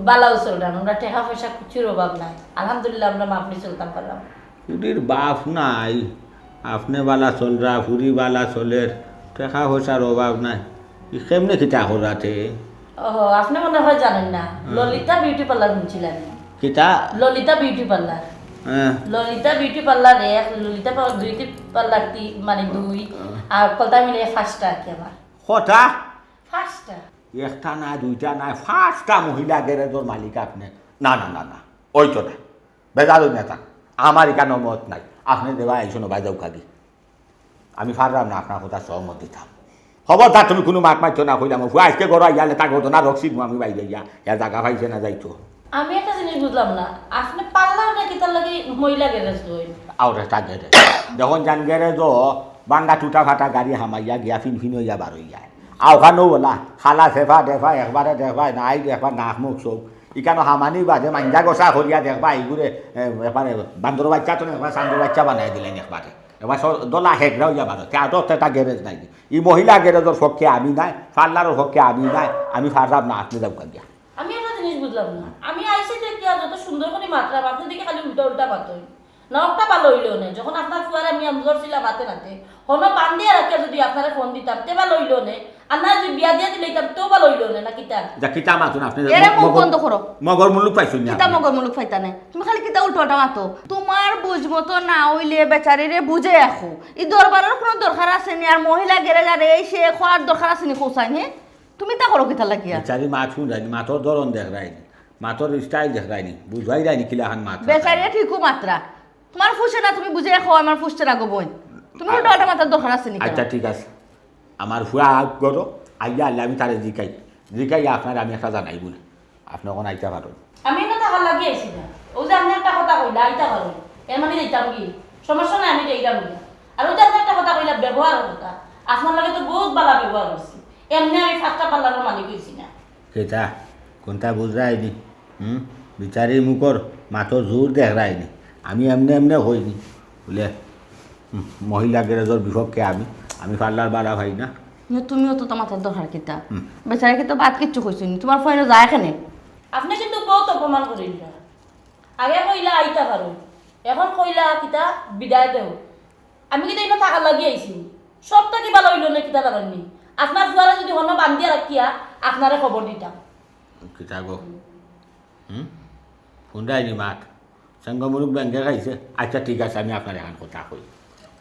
বালাউ চলরাম, আমরা টেকা পয়সা কুচ্ছুর অভাব নাই। আলহামদুলিল্লাহ, আমরা মাফলি চলতাম পাররাম। ফুড়ির বাপ নাই, আপনে বালা চলরা, ফুড়ি বালা চলের, টেকা পয়সার অভাব নাই। ই কেমনে কিতা কররা তে? ওহো, আপনে মনে হয় জানইন না। হুম। ললিতা বিউটি পার্লার হুনছিলা নি? কিতা? Lalita beauty parlour. হ্যাঁ। ললিতা বিউটি পার্লার এক, ললিতা পা-, বিউটি পার্লার তি-, মানে দুই, আর কলতা মিলে পাঁচটা আর কি আমার। কটা? পাঁচটা। একটা না, দুইটা না, পাঁচটা মহিলা গ্যারেজর মালিক আপনে। না, না, না, না, অইতো না। বেজার অইন না তা। আমার ইখানো মত নাই। আপনে যেবায় আইছইন অবায় যাউক্কা গি। আমি পাররাম না আপনার কথাত সহমত দিতাম। খবরদার তুমি কুনু মাত মাতিও না কইলাম। ফুয়া আইজকে ঘরো আইয়া লেতা ঘটনা রকছি মু আমি বাইরে গিয়া। ইয়া জাগা পাইছে না যাইতো। আমি একটা জিনিস বুঝলাম না, আপনে পার্লারটা কিতার লাগি মহিলা গ্যারেজ অইল? আওরে তা গ্যারেজ। যখন যান গ্যারেজো ভাঙ্গা টুটা ফাটা গাড়ি হামাইয়া গিয়া ফিনফিন অইয়া বার অইয়া। আওখানো অলা, খালা সেফা ডেফা একবারে দেখবায়, নাই দেখবা নাক মুখ চউখ। ইখানো হামানি বাদে মাঞ্জা গোসা করিয়া দেখবা, ইগুরে, এ, একবারে বান্দর বাইচ্চা তো না, একবারে চান্দর বাইচ্চা বানাই দিলাইন একবারে। একবার স-, দলা হেগড়া অইয়া বারো, তে আটো তে তা গ্যারেজ নাই। ই মহিলা গ্যারেজর পক্ষে আমি নাই, পার্লারর পক্ষে আমি নাই, আমি পাররাম না, আপনে যাউক্কা গিয়া। আমি একটা জিনিস বুঝলাম না, আমি আইছি দেখিয়া যত সুন্দর করি মাতরাম, আপনে দেখি খালি উল্টা উল্টা মাতইন। না, একটা ভালা অইলো নে, যখন আপনার ফুয়ারে আমি আমজোর ছিলাম হাতে নাতে, হনো বান্ধিয়া রাখিয়া যদি আপনারে ফোন দিতাম, তে ভালা অইলো নে, আর না যদি বিয়া দিয়া দিলাইতাম, তেও ভালা অইলো নে, না কিতা? যা কিতা মাতুন আপনে? এরে মুখ মগর-, বন্ধ করো। মগর মুলুক পাইছইন না কিতা আপনে? মগর মুলুক পাইতা নে? তুমি খালি কিতা উল্টা উল্টা মাতো? তুমার বুঝ মতো না অইলে বেচারিরে বুঝে আখো। ই দরবারর কুনু দরকার আছে নি? আর মহিলা গ্যারেজ আর এই সে খোয়ার দরকার আছে নি কওছাইন, হে? তুমি তা করো কিতা লাগিয়া? বেচারি মাত হুনরায়নি, মাতর ধরন দেখরায়নি, মাতর style দেখরায়নি, বুঝরায়নি কিলাখান মাত। বেচারিয়ে ঠিকউ মাতরা। তুমার ফুসে না, তুমি বুঝে রাখো, আমার ফুসছে না গো বইন। তুমি উল্টা পাল্টা মাতার দরকার আছে নি কেন? আচ্ছা, ঠিক আছে। আমার ফুয়া আউক ঘরো, আইয়া আইলে আমি তারে জিকাই। জিকাই আপনারে আমি একটা জানাইমু নে। আপনে অখন আইতা পারইন। আমি ইনো থাকার লাগি আইছি না। অউ যে আপনে একটা কথা কইলা, আইতা পারইন। এর মানে যাইতাম কি? সমস্যা নাই, আমি যাইতাম গিয়া। আর অউ যে আপনে একটা কথা কইলা, ব্যবহারর কথা। আপনার লগে তো বউত ভালা ব্যবহার করছি। এমনে আমি পাঁচটা পার্লারর মালিক অইছি না। কিতা? কুনতা বুঝরায়নি? হুম? বেচারির মুখর মাতর জোর দেখরায়নি। আমি এমনে এমনে কইনি। বুলে, হুম, মহিলা গ্যারেজর বিপক্ষে আমি, আমি পার্লার ভাড়া পাই না। না, তুমিও তো তামাতার দরকার কিতা? হুম। বেচারায় কিতা বাদ কিচ্ছু কইছইন নি, তুমার ফুয়ায় যায় কেনে? আপনে কিন্তু বউত অপমান করিলা। আগে কইলা আইতা পারো, অখন কইলা কিতা বিদায় দেও। আমি কিতা ইনো থাকার লাগি আইছি? সব থাকি ভালা অইলো নে কিতা জানইন নি? আপনার ফুয়ারে যদি হনো বান্ধিয়া রাখিয়া আপনারে খবর দিতাম। কিতা গো? হুম? হুনরায়নি মাত? সেঙ্গা মুরুগ ব্যাঙে খাইছে? আচ্ছা, ঠিক আছে, আমি আপনারে এখান কথা কই।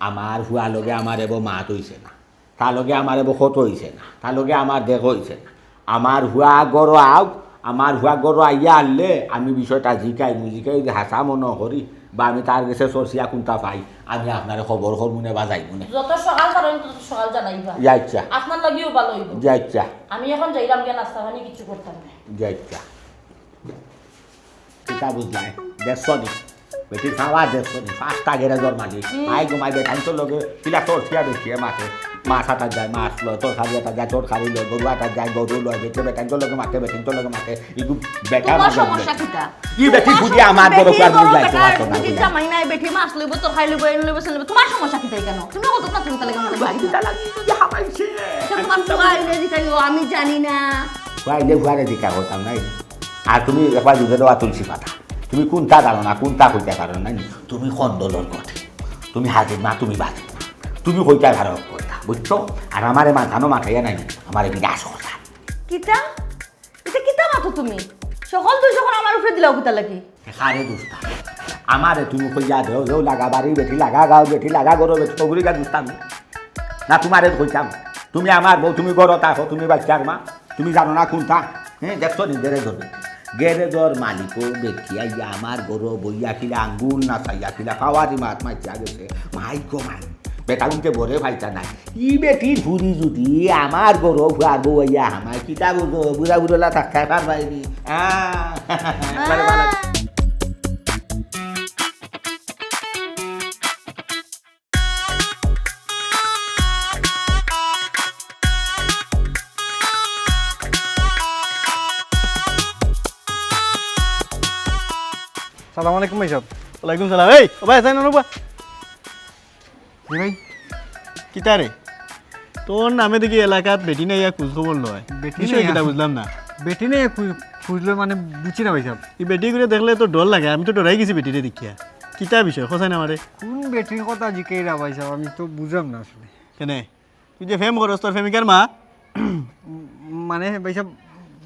আমার ফুয়ার লগে আমার এবো মাত অইছে না, তার লগে আমার এবো কথা অইছে না, তার লগে আমার দেখা অইছে না। আমার ফুয়া ঘরো আউক, আমার ফুয়া ঘরো আইয়া হারলে আমি বিষয়টা জিকাইমু, জিকাই যদি হাছা মনো করি বা আমি তার গেছে চরছিয়া কুনতা পাই, আমি আপনারে খবর করমু নে বা যাইমু নে। যত সকাল পারইন তত সকাল জানাইবা। জি আচ্ছা। আপনার লাগিও ভালা অইবো। জি আচ্ছা। আমি অখন যাইরাম গিয়া, নাস্তা পানি কিচ্ছু করতাম না। জি আচ্ছা। কিতা বুঝলায়? দেখছো নি? বেটির পাওয়ার দেখছো নি? পাঁচটা গ্যারেজর মালিক। হুম। মাই গো মাই, বেটাইন্তর লগে কিলা চরছিয়া বেটিয়ে মাতে। মাছ আটাত যায়, মাছ লয়, তরকারি আটাত যায়, তরকারি লয়, গরু আটাত যায়, গরু লয়, বেটিয়ে বেটাইন্তর লগে মাতে, বেটাইন্তর লগে মাতে। ইগু বেটা তুমার মাঝে সমস্যা বুঝাইতো। কিতা? ই বেটি তুমার বুঝি সমস্যা, আমার বড় বেটির পার বড় বুঝাইতো বেটা, পারতো না বেটির বুঝাইতো। জামাই নাই, বেটি মাছ লইবো, তরকারি লইবো, এই লইবো, সেই লইবো। তুমার সমস্যা কিতা ইখানো? তুমি অত না তুমি তাহলে কেমন বাড়ি? কিতা লাগি ইগু যে হামাইছে? সে তুমার ফুয়া আইলে জিকাইও, আমি জানি না। ফুয়া আইলে ফুয়ারে জিকা করতাম না। আর তুমি একবার দুধে দেওয়া তুলসী পাতা। তুমি কুনতা জানো না, কুনতা কইতা পারো না, তুমি কোন দলর কটে? তুমি হাজির না, তুমি বাজির না। তুমি কইতা পারো কথা, বুঝছো? আর আমারে মাথানো মাথাইয়া নাই, আমারে বিনাশ করতা। কিতা? ইটা কিতা মাতো তুমি? সকল দুষ অখন আমার উপরে দিলাও কিতা লাগি? কারে দুষতা? আমারে তুমি কইয়া দেও, দেও লাগা বাড়ি বেটি, লাগা গাঁও বেটি, লাগা ঘরো বেটি, তগুরি গা দুষতাম। না তুমারে কইতাম। তুমি আমার বউ, তুমি ঘরো থাকো, তুমি বাইচ্চার মা। তুমি জানো না কুনতা? হ্যাঁ, দেখছো নি গ্যারেজর বেটি? গ্যারেজর মালিকও বেটি আইয়া আমার ঘরো বইয়া কিলা আঙ্গুল নাচাইয়া কিলা পাওয়ারি মাত মাতিয়া গেছে। মাই গো মাই। বেটা উনকে বরে পাইতা নাই। ই বেটির ফুরি যদি আমার ঘরো ফুয়ার বউ আইয়া হামায়, কিতা বুঝো, বুড়া বুড়লা থাকতে পারবায়নি। আহ, ভালো, ভালো। সালাম আলাইকুম ভাইসাব। ওয়ালাইকুম সালাম। এই, ও ভাই, আছইন না বা? জি ভাই। কিতা রে? তোর নামে দেখি এলাকাত বেটি নাইয়া খোঁজ খবর লয়। বেটি বিষয় নাইয়া? কিতা বুঝলাম না। বেটি নাইয়া খোঁজ, খোঁজ লয় মানে বুঝছি না ভাইসাব। ই বেটিগুরে দেখলে তো ডর লাগে, আমি তো ডরাই গেছি বেটিরে দেখিয়া। কিতা বিষয়, কছাইন আমারে? কোন বেটির কথা জিকাইরা ভাইসাব, আমি তো বুঝলাম না আসলে। কেনে? তুই যে প্রেম করস, তোর প্রেমিকার মা? উম, মানে ভাইসাব,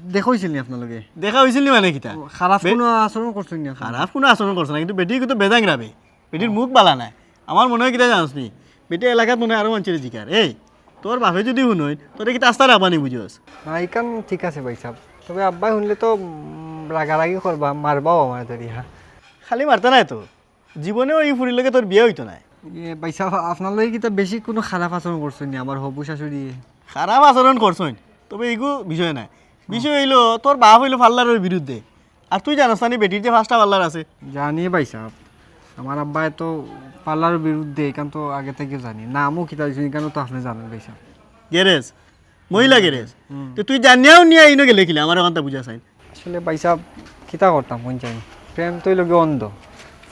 দেখা অইছিল নি আপনার লগে? দেখা অইছিল নি মানে কিতা? খারাপ বে- কোনো আচরণ করছইন নি আপনি? খারাপ কোনো আচরণ করছে না, কিন্তু বেটি কিন্তু বেজাং রাবে। বেটির মুখ বালা নায়। আমার মনে অয় কিতা জানোস নি? বেটি এলাকাত মনে অয় আরো মানষরে জিকার। এই, তোর বাপে যদি হুনইন, তোরে কিতা আস্তা রাখবা নি বুঝোস? না, ইখান ঠিক আছে ভাইসাব। তবে আব্বায় হুনলে তো, উম, রাগারাগি করবা, মারবাও আমারে ধরিয়া। খালি মারতা নায় তো। জীবনেও ই ফুরির লগে তোর বিয়া অইতো নায়। ইয়ে, ভাইসাব, আপনার লগে কিতা বেশি কোনো খারাপ আচরণ করছইন নি আমার হবু শাশুড়ি? খারাপ আচরণ করছইন, তবে ইগু বিষয় নায়। বিষয় অইলো, তোর বাপ অইলো পার্লারর বিরুদ্ধে। আর তুই জানোস না নি বেটির যে পাঁচটা পার্লার আছে? জানি ভাইসাব, আমার আব্বায় তো পার্লারর বিরুদ্ধে, ইখান তো আগে থাকিও জানি। নামও কিতা দিছইন, ইখানও তো আপনে জানইন ভাইসাব। গ্যারেজ? মহিলা গ্যারেজ? হুম। তে তুই জানিয়াও নিয়া ইনো গেলে কিলা? আমারে অখানতা বুঝা চাইন। আসলে ভাইসাব, কিতা করতাম কইন চাইন? প্রেম তো অইলো গি অন্ধ।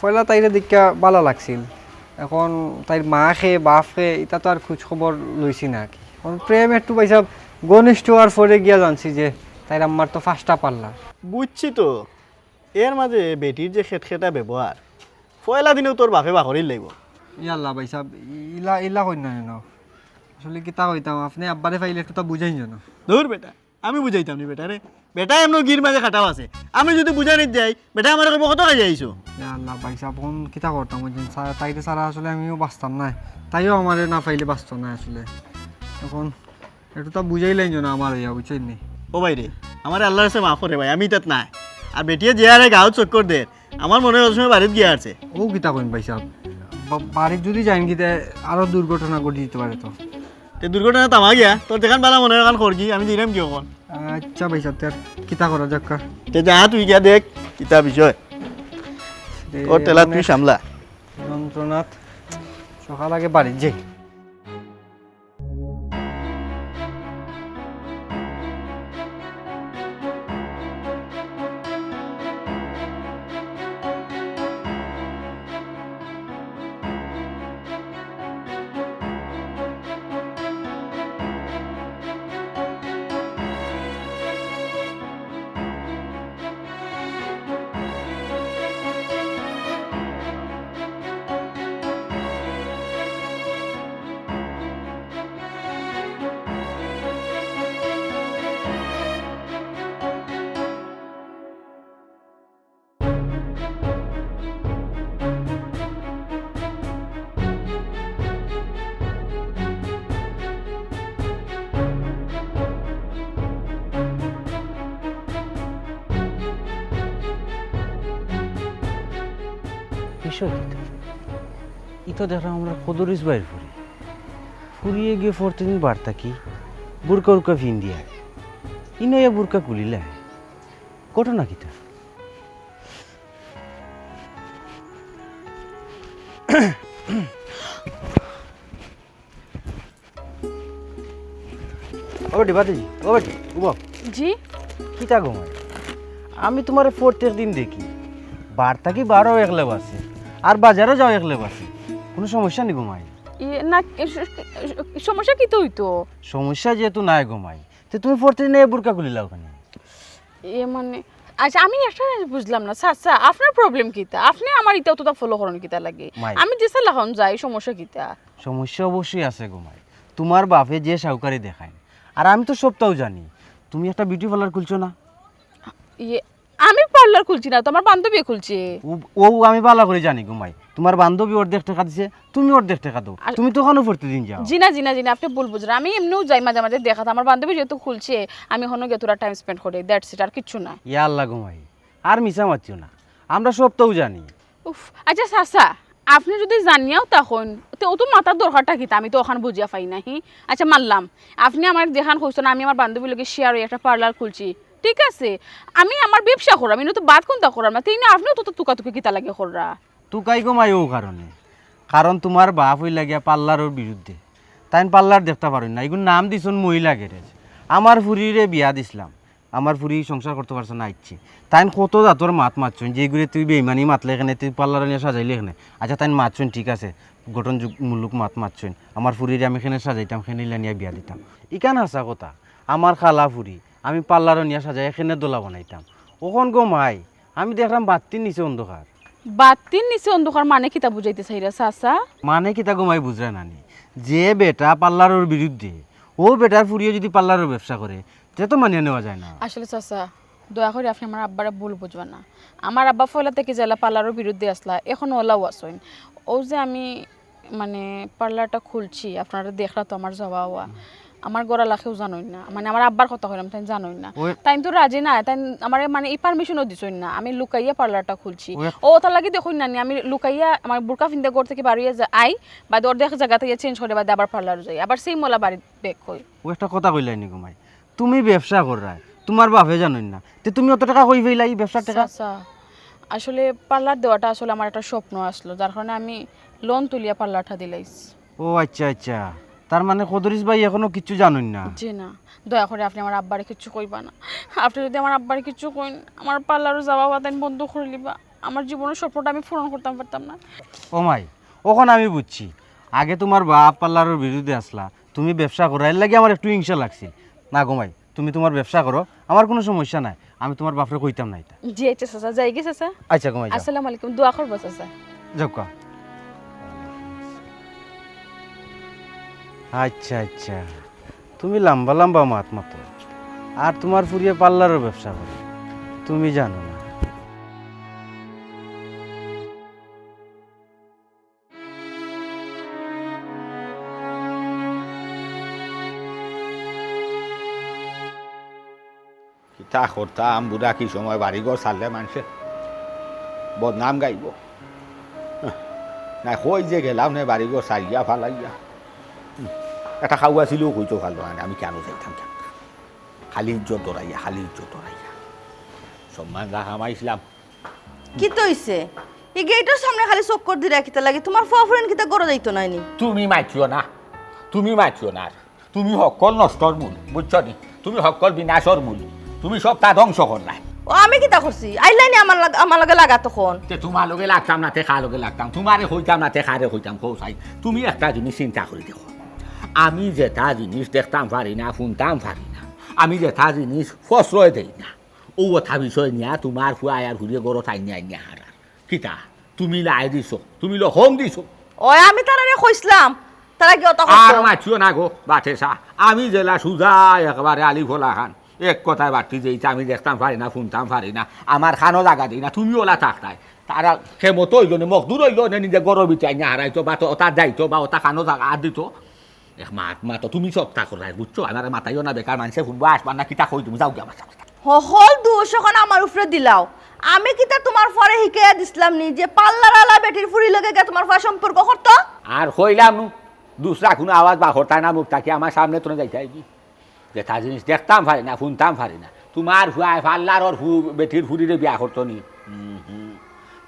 পয়লা তাইরে দেখিয়া বালা লাগছিল। এখন তাইর মা কে, বাপ কে, ইতা তো আর খোঁজ খবর লইছি না আর কি। এখন প্রেম একটু ভাইসাব ঘনিষ্ঠ অওয়ার পরে গিয়া জানছি যে তাইর আম্মার তো পাঁচটা পার্লার। বুঝছি তো, এর মাঝে বেটির যে খেটখেটা ব্যবহার, পয়লা দিনেউ তোর বাপে বাকরির লাইবো। ইয়াল্লা ভাইসাব, ইলা, ইলা কইন না যেন। আসলে কিতা কইতাম, আপনে আব্বারে পাইলে একটু তা বুঝাইন যেন। ধুর বেটা, আমি বুঝাইতাম নি বেটারে। বেটা এমনেউ গির মাঝে খাটাও আছে। আমি যদি বুঝানিত যাই, বেটায় আমারে কইবো, "কত খাইয়া আইছো?" ইয়া আল্লাহ, ভাইসাব, অখন কিতা করতাম? ওই দিন সা-, তাইরে ছাড়া আসলে আমিও বাঁচতাম নায়। তাইও আমারে না পাইলে বাঁচতো নায় আসলে। অখন একটু তা বুঝাইলাইন যেন আমার অইয়া, বুঝছইন নি? ও ভাইরে, আমারে আল্লার কাছে মাফ করে ভাই, আমি ইতাত নায়। আর বেটিয়ে যে হারে গাউত চক্কর দের, আমার মনে অয় অত সময় বাড়িত গিয়া হারছে। ও কিতা কইন ভাইসাব? বা-, বাড়িত যদি যাইন গি তে আরো দুর্ঘটনা ঘটি দিতে পারে তো। তে দুর্ঘটনা থামা গিয়া, তোর যেখান বালা মনে অয় অখান কর গি, আমি যাইরাম গি অখন। আচ্ছা ভাইসাব, তে আর কিতা করা যাউক্কা? তে যা তুই গিয়া দেখ, কিতা বিষয়। তে তোর ঠেলা তুই অনেক সামলা। যন্ত্রণাত সকাল আগে বাড়িত যাই। বিষয় কিতা? ই তো দেখরাম আমরার কদরিছ ভাইর ফুরি। ফুরিয়ে গিয়া প্রতিদিন বার থাকি বুরকা উরকা ফিন্দিয়া। ইনো ইয়া বুরকা খুলিলা। ঘটনা কিতা? ও বেটি, বাদ দি, ও বেটি, উবাও। জি? কিতা গো মাই? আমি তুমারে প্রত্যেক দিন দেখি, বার থাকি বারও একলা বাসে, আর বাজারও যাও একলা বাসে। কুনু সমস্যা নি গো মাই? ইয়ে, না, এ, স-, স-, সমস্যা কিতা অইতো? সমস্যা যেহেতু নাই গো মাই, তে তুমি প্রতিদিন এই বুরকা খুলিলাও কেনে? এ মানে, আচ্ছা, আমি একটা জিনিস বুঝলাম না, চাচা, আপনার problem কিতা? আপনে আমার ইতা অতটা follow করইন কিতা লাগি? মাই। আমি যেছা লাখান যাই, সমস্যা কিতা? সমস্যা অবশ্যই আছে গো মাই। তুমার বাপে যে সাউকারি দেখাইন, আর আমি তো সবতাউ জানি। তুমি একটা beauty parlour খুলছো না? ইয়ে, আমি parlour খুলছি না তো, আমার বান্ধবীয়ে খুলছে। ও, ও আমি বালা করি জানি গো মাই। তুমার বান্ধবী অর্ধেক টেকা দিছে, তুমি অর্ধেক টেকা দেও। আর তুমি তো অখানো প্রতিদিন যাও। জি না, জি না, জি না, আপনে ভুল বুঝরা। আমি এমনেউ যাই মাঝে মাঝে দেখাত। আমার বান্ধবী যেহেতু খুলছে, আমি অখানো গিয়া থুড়া time spend করি, that's it, আর কিচ্ছু না। ইয়া আল্লাহ গো মাই, আর মিছা মাতিও না, আমরা সবতাউ জানি। উফ, আচ্ছা চাচা, আপনে যুদি জানিয়াও তা কইন, তে অত মাতার দরকারটা কিতা? আমি তো অখান বুঝিয়া পাই না, হি? আচ্ছা, মানলাম, আপনে আমারে যেখান কইছইন, আমি আমার বান্ধবীর লগে share অইয়া একটা parlour খুলছি, ঠিক আছে? আমি আমার ব্যবসা কররাম, ইনো তো বাদ কুন্তা কররাম না, তে ইনো আপনে অত তুকাতুকি কিতার লাগি কররা? তুকাই গো মাই অউ কারণে, কারণ তুমার বাপ অইলা গিয়া parlour-অর বিরুদ্ধে। তাইন parlour দেখতা পারইন না, ইগুর নাম দিছইন মহিলা garage। আমার ফুরিরে বিয়া দিছলাম, আমার ফুরি সংসার করতা পারছে না, আইচ্ছা। তাইন কত জাতর মাত মাতছইন, যেগুরে তুই বেইমানি মাতলে কেনে, তুই parlour-অ নিয়া সাজাইলে কেনে। আচ্ছা, তাইন মাতছইন, ঠিক আছে, গঠনমূলক মাত মাতছইন। আমার ফুরিরে আমি কেনে সাজাইতাম, কেনে ইলা নিয়া বিয়া দিতাম। ইখান হাছা কথা, আমার কালা ফুরি, আমি parlour-অ নিয়া সাজাইয়া কেনে দলা বানাইতাম। অখন গো মাই, আমি দেখরাম বাত্তির নিচে অন্ধকার। বাত্তির নিচে অন্ধকার মানে কিতা বুঝাইতে চাইরা চাচা? মানে কিতা গো মাই বুঝরায় না নি? যে বেটা parlour-অর বিরুদ্ধে, অউ বেটার ফুরিয়ে যুদি parlour-অর ব্যবসা করে, তে তো মানিয়া নেওয়া যায় না। আসলে চাচা, দয়া করি আপনে আমার আব্বারে ভুল বুঝবা না। আমার আব্বা পয়লা থাকি যেলা parlour-অর বিরুদ্ধে আছলা, অখনো অলাউ আছইন। অউ যে আমি মানে parlour-টা খুলছি, আপনারা দেখরা তো আমার যাওয়া আওয়া। আমার ঘরআলা কেউ জানইন না, মানে আমার আব্বার কথা কইরাম, তাইন জানইন না। ওই তাইন তো রাজি নায়, তাইন আমারে মানে ই permission-ও দিছইন না, আমি লুকাইয়া parlour-টা খুলছি। ওই অউ অতার লাগি দেখইন না নি, আমি লুকাইয়া আমার বুরকা ফিন্দে ঘর থাকি বারইয়া যা-, আই, বাদে অর্ধেক জাগাত ইয়া change করি বাদে আবার parlour-ও যাই, আবার same অলা বাড়িত back অই। অউ একটা কথা কইলায় নি গো মাই, তুমি ব্যবসা কররায়, তুমার বাপে জানইন না, তে তুমি অত টেকা কই পাইলায়, ই ব্যবসার টেকা? চাচা, আসলে parlour দেওয়াটা আসলে আমার একটা স্বপ্ন আছলো, যার কারণে আমি loan তুলিয়া parlour-টা দিলাইছি। ও আইচ্ছা, আইচ্ছা, তার মানে কদরিছ ভাই অখনো কিচ্ছু জানইন না? জি না, দয়া করি আপনে আমার আব্বারে কিচ্ছু কইবা না। আপনে যুদি আমার আব্বারে কিচ্ছু কইন, আমার parlour-ও যাওয়া আওয়া তাইন বন্ধ করিলিবা। আমার জীবনর স্বপ্নটা আমি পূরণ করতাম পারতাম না। ও মাই, অখন আমি বুঝছি, আগে তুমার বাপ parlour-অর বিরুদ্ধে আছলা, তুমি ব্যবসা কররায়, এরলাগি আমার একটু হিংসা লাগছিল। না গো মাই, তুমি তুমার ব্যবসা করো, আমার কুনু সমস্যা নাই, আমি তুমার বাপরে কইতাম না ইতা। জি আইচ্ছা চাচা, যাইগি চাচা। আইচ্ছা গো মাই, যাও। আসসালামু আলাইকুম, দোয়া করবা চাচা। যাউক্কা। আইচ্ছা, আইচ্ছা, তুমি লাম্বা লাম্বা মাত মাতো, আর তুমার ফুরিয়ে parlour-অর ব্যবসা করে, তুমি জানো না। কিতা করতাম, বুড়া কি সময় বাড়িঘর ছাড়লে মানষে বদনাম গাইবো। না, কই যে গেলাম নে বাড়িঘর ছাড়িয়া ফালাইয়া। একটা খাওয়া ছিলও কইতো পারলো না, আমি কেনে যাইতাম, কেনে? খালি ইজ্জত ডরাইয়া, খালি ইজ্জত ডরাইয়া। সম্মান যা কামাইছিলাম, কিতা অইছে? ই গেইটর সামনে খালি চক্কর দিরা কিতার লাগি? তুমার ফুয়া ফুরিন কিতা ঘরো যাইতো নায় নি? তুমি মাতিও না, তুমি মাতিও না আর। তুমি হক্কল নষ্টর মূল, বুঝছো নি? তুমি হক্কল বিনাশর মূল। তুমি সবতা ধ্বংস করলায়। ও, আমি কিতা করছি? আইলায় নি আমার লাগ-, আমার লগে লাগা তখন। তে তুমার লগে লাগতাম না, তে কার লগে লাগতাম? তুমারে কইতাম না, তে কারে কইতাম? কও চাই, তুমি একটা জিনিস চিন্তা করি দেখো। আমি যেটা জিনিস দেখতাম পারি না, হুনতাম পারি না, আমি যেটা জিনিস প্রশ্রয় দেই না, অউ অতা বিষয় নিয়া তুমার ফুয়া আর ফুরিয়ে ঘরো টাইনিয়া আইনিয়া হারার। কিতা? তুমি লাই দিছো, তুমি লহম দিছো। ওই আমি তারারে কইছলাম, তারা কি অতা আর করতো? মাতিও না গো, বাতেসা। আমি যেলা সুজা একবারে আলিফ লাখান। এক কথায় বাটি যেইটা আমি দেখতাম পারি না, হুনতাম পারি না, আমার কানো জাগা দেই না, তুমি অলা থাকতায়। তারা ক্ষমতা অইলো নে, মকদুর অইলো নে, নিজে ঘরর ভিতরে আইনিয়া হারাইতো, বা তো অতা যাইতো, বা অতা কানো জাগা আর দিতো। এক মাত মাতো, তুমি সবতা কররায়, বুঝছো? আমারে মাতাইও না, বেকার মানষে হুনবো, আসবা না, কিতা কই তুমি, যাওগি আমার সামনে। হকল দুষ অখন আমার উপরে দিলাও। আমি কিতা তুমার ফুয়ারে হিকাইয়া দিছলাম নি যে parlour আলা বেটির ফুরির লগে গিয়া তুমার ফুয়া সম্পর্ক করতো? আর কইলাম নু, দুসরা কুনু আওয়াজ বার করতায় না মুখ থাকি, আমার সামনে থনে যাইতায় গি। যেটা জিনিস দেখতাম পারি না, হুনতাম পারি না। তুমার ফুয়ায় parlour-অর ফু-, বেটির ফুরিরে বিয়া করতো নি? হুম, হুম।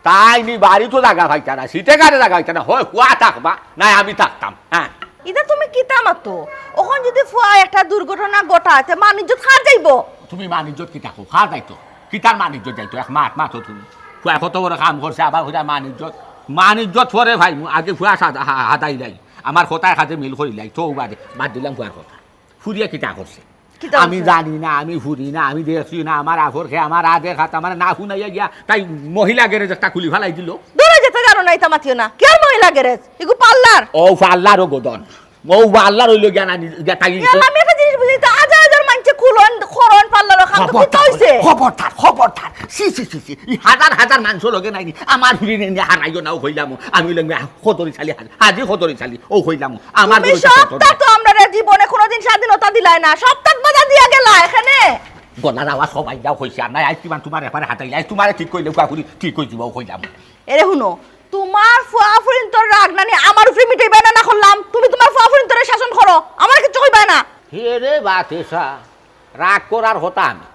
তাই নি বাড়িত জাগা পাইতা না, সিটে ঘাটে জাগা পাইতা না, হয় ফুয়া থাকবা, নায় আমি থাকতাম। হ্যাঁ। ইতা তুমি কিতা মাতো? অখন যুদি ফুয়ায় একটা দুর্ঘটনা ঘটায়, তে মান ইজ্জত কার যাইবো? তুমি মান ইজ্জত কিতা কও? কার যাইতো? কিতার মান ইজ্জত যাইতো? এক মাত মাতো তুমি। ফুয়ায় কত বড় কাম করছে, আবার কইরা মান ইজ্জত। মান ইজ্জত পরে পাইমু, আগে ফুয়া সাদা-, হা-, হাদাইলাই। আমার কথায় কাজে মিল করিলাই, তো বাদে, বাদ দিলাম ফুয়ার কথা। ফুরিয়ে কিতা করছে? কিতা আমি করছে? জানি না, আমি ফুরি না, আমি দেখছি না, আমার আফরকে, আমার আদে খাত, আমার না হুনাইয়া গিয়া, তাই মহিলা garage একটা খুলি ফালাই দিলো। দূরে যেতে জানো না, ইতা মাতিও না। কিয়ার মহিলা garage? ইগু parlour। ও parlour-ও গদন। ও parlour অইলো গিয়া না, নি-, গিয়া তাই ইয়াল্লা, আমি একটা জিনিস বুঝি, তো হাজার হাজার মানষে খুলন, খরন parlour-ও খান, তো কিতা খবরদার, হইছে? খবরদার, খবরদার। ছি, ছি, ছি, ছি। ই হাজার হাজার মানষর লগে নাই নি। আমার ফুরিরে নি হারাইও না, ও কইলাম। আমি অইলাম গিয়া খদরি চালি, হাজি, হাজি খদরি চালি, ও কইলাম। আমার তুমি ঘরে সবটা তো আমরারে জীবনে কোনোদিন স্বাধীনতা দিলায় না, সবটা বাধা দিয়া গেলায় এখানে। গলার আওয়াজ সবাই যাও কইছে, আর নাই আইজ কিমান তুমার ব্যাপারে হাতাইলে, আইজ তুমারে ঠিক কইলে, ফুয়া ফুরি ঠিক কই দিবা, ও কইলাম। এরে হুনো, তোমার ফুয়া ফুরিন্তর রাগ নানি আমার উপরে মিটাইবায় না, না করলাম? তুমি তোমার ফুয়া ফুরিন্তরে শাসন করো, আমারে কিচ্ছু কইবায় না। হে রে বাতেসা, রাগ করার কথা আমি,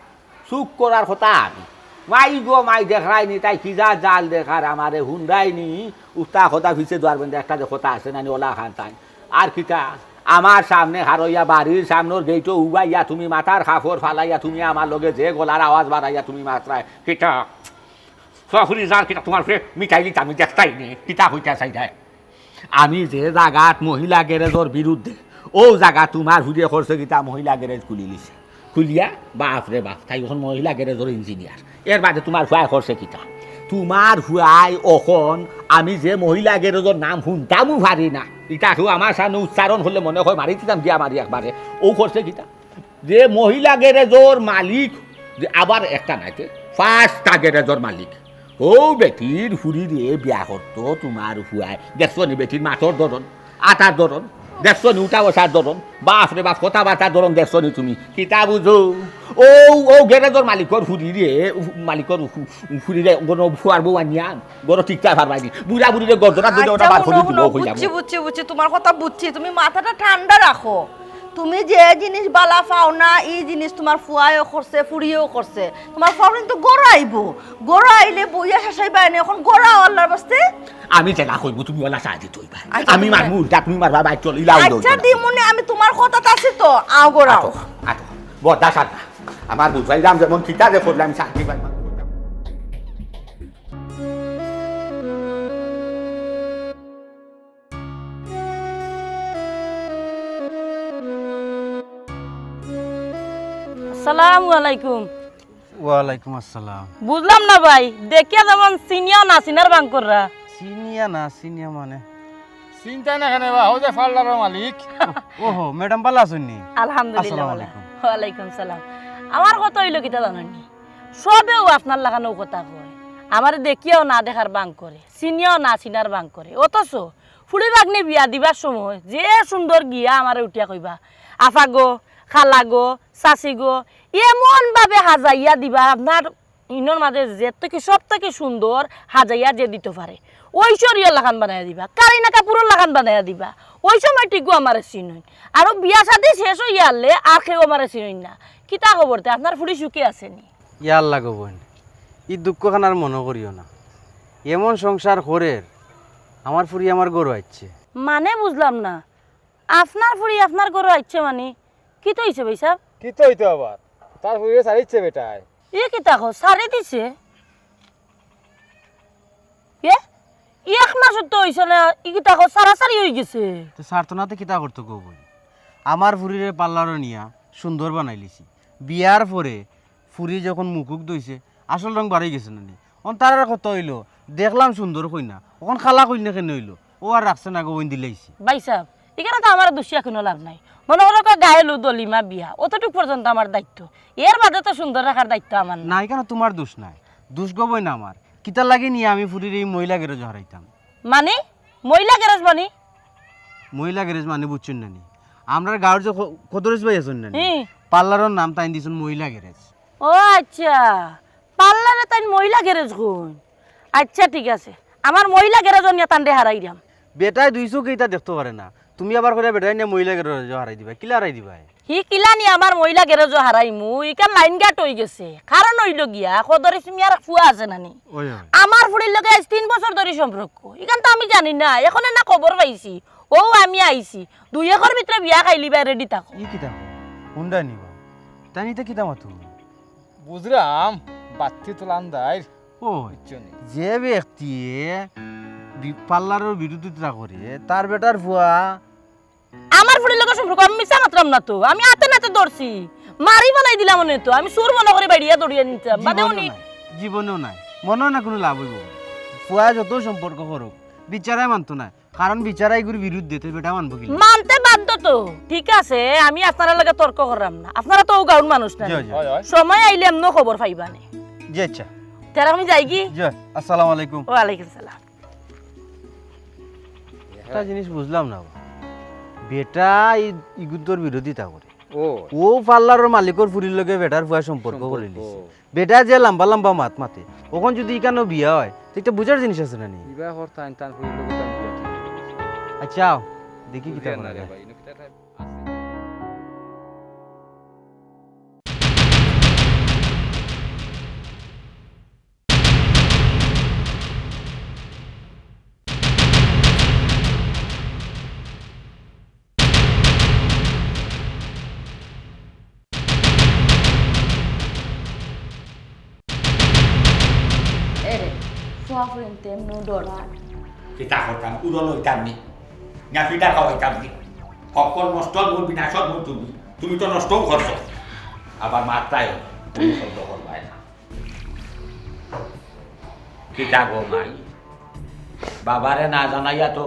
চুপ করার কথা আমি। মাই গো মাই, দেখরায়নি তাই কি যা জাল দেখার, আমারে হুনরায়নি। উস্তা কথা ফিছে দুয়ার বন্ধে একটা যে কথা আছে নানি, ওলা খান তাই। আর কিতা, আমার সামনে হারইয়া বাড়ির সামনর গেইটো উবাইয়া তুমি মাথার কাপড় ফালাইয়া তুমি আমার লগে যে গলার আওয়াজ বাড়াইয়া তুমি মাতরায় কিতা? ফুয়া ফুরি যার কিতা তোমার উপরে মিটাইলি আমি দেখতাই নি, কিতা কইতা চাইরায়? আমি যে জাগাত মহিলা গ্যারেজর বিরুদ্ধে, অউ জাগাত তোমার ফুরিয়ে করছে কিতা, মহিলা গ্যারেজ খুলিলিছে। খুলিয়া, বাপ রে বাপ, তাই অখন মহিলা গ্যারেজর ইঞ্জিনিয়ার। এর বাদে তোমার ফুয়ায় করছে কিতা? তোমার ফুয়ায় অখন আমি যে মহিলা গ্যারেজর নাম হুনতামও পারি না, ইটা কেউ আমার সামনে উচ্চারণ করলে মনে কয় মারি দিতাম গিয়া মারি একবারে। অউ করছে কিতা? যে মহিলা গ্যারেজর মালিক, যে আবার একটা নাইতে, পাঁচটা গ্যারেজর মালিক। অউ বেটির ফুরিরে বিয়া করতো তোমার ফুয়ায়। দেখছো নি বেটির মাতর ধরন, আটার ধরন, দেখছো নি উঠা বসার ধরন, বাপ রে বাপ, কথাবার্তার ধরন দেখছো নি তুমি? কিতা বুঝো? অউ, অউ গ্যারেজর মালিকর ফুরিরে, মালিকর ফু-, ফুরিরে কোনো ফুয়ার বউ আনিয়া ঘরো টিকতা পারবায় নি। বুড়া বুড়িরে গর্দনা ধরি ওটা আচ্ছা, বার করি হুনো, দিব, হুনো, কইলাম। বুঝছি, বুঝছি, বুঝছি, তোমার কথা বুঝছি, তুমি মাথাটা ঠান্ডা রাখো। তুমি যে জিনিস বালা পাও না, ই জিনিস তোমার ফুয়ায়ও করছে, ফুরিয়েও করছে। তোমার ফুয়া ফুরি তো ঘরো আইবো, ঘরো আইলে বইয়া শেষাইবায় নি, অখন ঘরো আও আল্লার বাস্তে। আমি যেলা কইমু, তুমি ওলা সায় দিতে অইবা। আচ্ছা, আমি তুমি মারমু উল্টা, তুমি মারবা বাইক চল, ইলা উল্টা আচ্ছা, উল্টা। দিমুনে, আমি তোমার কথাত আছি তো, আও ঘরো আও। আটো, আটো, বড় দাস আর না। আমার বুঝাইলাম যেমন কিতা যে করলাম, শান্তি পাইবা। আসসালামু আলাইকুম। ওয়ালাইকুম আসসালাম। বুঝলাম না ভাই, দেখিয়া যেমন চিনিয়াও না চিনার বাং কররা। চিনিয়া না চিনিয়া মানে? চিনতায় না কেনে বা, অউ যে পার্লারর মালিক। ওহো, ম্যাডাম ভালা আছইন নি? আলহামদুলিল্লাহ, আসসালামু ভালা। আলাইকুম। ওয়ালাইকুম সালাম। আমার কথা অইলো কিতা জানইন নি? সবেউ আপনার লাখান অউ কথা কয়। আমারে দেখিয়াও না দেখার বাং করে, চিনিয়াও না চিনার বাং করে। অথচ ফুড়ি ভাগ্নে বিয়া দিবার সময় যে সুন্দর গিয়া আমারে উঠিয়া কইবা, "আফা গো, খালা গো, চাচি গো", এমন ভাবে হাজাইয়া দিবা, আপনার ইনর মাঝে যে থাকি সব থাকি সুন্দর হাজাইয়া যে দিতো পারে, ঐশ্বরিয়ার লাখান বানাইয়া দিবা, কারিনা কাপুরর লাখান বানাইয়া দিবা। অউ সময় ঠিকউ আমারে চিনইন। আরো বিয়া শাদি শেষ অইয়া আরলে আর কেউ আমারে চিনইন না। কিতা খবর তে, আপনার ফুড়ি সুখে আছে নি? ইয়া আল্লাহ গো বইন, ই দুঃখখান আর মনো করিও না। এমন সংসার করের, আমার ফুড়ি আমার ঘরো আইছে। মানে বুঝলাম না, আপনার ফুড়ি আপনার ঘরো আইছে মানে? কিতা অইছে ভাইসাব? কিতা অইতো আবার? তার ফুড়িরে ছাড়িছে বেটায়। ই কিতা কও, ছাড়ি দিছে? এ? এক মাসও তো অইছে না, ই কিতা কও, ছাড়াছাড়ি অইগেছে? তে ছাড়তো না তে কিতা করতো গো বইন? আমার ফুড়িরে পার্লারো নিয়া সুন্দর বানাইলিছি। বিয়ার পরে ফুড়ি যখন মুখুক ধইছে, আসল রং বারইগেছে না নি? অন তার আর কত অইলো, দেখলাম সুন্দর কইনা, অখন কালা কইনা কেনে অইলো? অউ আর রাখছে না গো বইন, দিলাইছি। ভাইসাব, ইখানো তো আমারে দুষিয়া কুনু লাভ নাই। মনো করো গায়ে হলুদ, অলিমা, বিয়া, অতটুক পর্যন্ত আমার দায়িত্ব। এর বাদে তো সুন্দর রাখার দায়িত্ব আমার না। না, ইখানো তুমার দুষ নাই, দুষ গো বইন আমার। কিতার লাগি নিয়া আমি ফুড়িরে ই মহিলা গ্যারেজো হারাইতাম। মানে? মহিলা গ্যারেজ মানে? মহিলা গ্যারেজ মানে বুঝছইন না নি? আমরার গাউর যে ক-, কদরিছ ভাই আছইন না নি? হুম। পার্লারর নাম তাইন দিছইন মহিলা গ্যারেজ। ও আইচ্ছা, পার্লারে তাইন মহিলা গ্যারেজ কইন। আইচ্ছা, ঠিক আছে, আমার মহিলা গ্যারেজো নিয়া তানরে হারাইরাম। বেটায় দুই চউখে ইতা দেখতো পারে না, তুমি আবার কইরা বেটায় নিয়া মহিলা গ্যারেজো হারাই দিবায়, কিলা হারাই দিবায়? হি কিলা নি আমার মহিলা গ্যারেজো হারাইমু, ইখান লাইন ঘাট অইগেছে। কারণ অইলো গিয়া, কদরিছ মিয়ার ফুয়া আছে না নি? অয়, অয়। আমার ফুড়ির লগে আইজ তিন বছর ধরি সম্পর্ক। ইখান তো আমি জানি না, অখনে না খবর পাইছি। অউ আমি আইছি। দুই একর ভিতরে বিয়া খাইলিবায়, রেডি থাকো। ই কিতা কও? হুন্ডা নিবা? তাইন ইতা কিতা মাতো? বুঝরাম, বাত্তি তুলান দাইর। অয়, বুঝছো নি? যে ব্যক্তিয়ে বি-, পার্লারর বিরোধিতা করে, তার বেটার ফুয়া আমার ফুড়ির লগে সম্পর্ক, আমি মিছা মাতরাম না তো। আমি আতে নাতে ধরছি। মারি ফালাই দিলাম অনে তো। আমি চুর মনো করি বাড়িয়া দৌড়িয়া নিতাম। বাদে জীবনেও উনি নাই, জীবনেও নাই। মনো না কুনু লাভ অইবো। ফুয়া যত সম্পর্ক করুক, বিচারায় মানতো নায়। কারণ বিচারায় ইগুর বিরুদ্ধে, তে বেটা মানবো কিলা? মানতে বাধ্য তো। ঠিক আছে, আমি আপনারার লগে তর্ক কররাম না। আপনারা তো অউ গাউর মানুষ না। জি, জি। অয়, অয়। সময় আইলে এমনেও খবর পাইবা নে। জি, আইচ্ছা। তে আমি যাইগি? জি, আসসালামু আলাইকুম। ওয়ালাইকুম সালাম। একটা জিনিস বুঝলাম না বা। বেটা ই-, ইগুর বিরোধিতা করে। ও। অউ পার্লারর মালিকর ফুড়ির লগে বেটার ফুয়ায় সম্পর্ক সম্পর্ক। করিলিছে। বেটা যে লম্বা লম্বা মাত মাতে, অখন যুদি ইখানো বিয়া অয়, তে ইটা বুঝার জিনিস আছে না নি? বিবাহ করতাম, তান ফুরির লগে তান বিয়া ঠিক। আচ্ছা, আও, দেখি কিতা বুঝিয়ার করা না রে যায়। ভাই, ইনো কিতা একটা আছে। এরে, ফুয়া ফুরিন্তে এমনেউ ডরার। কিতা করতাম, উড়ো লইতাম নি? না ফিটা খাওয়াইতাম নি? হক্কল নষ্ট, মোর বিনাশর মূল তুমি। তুমি তো নষ্টও করছো। আবার মাত্রায় তুমি শব্দ করবায় না। কিতা গো মাই? বাবারে না জানাইয়া তো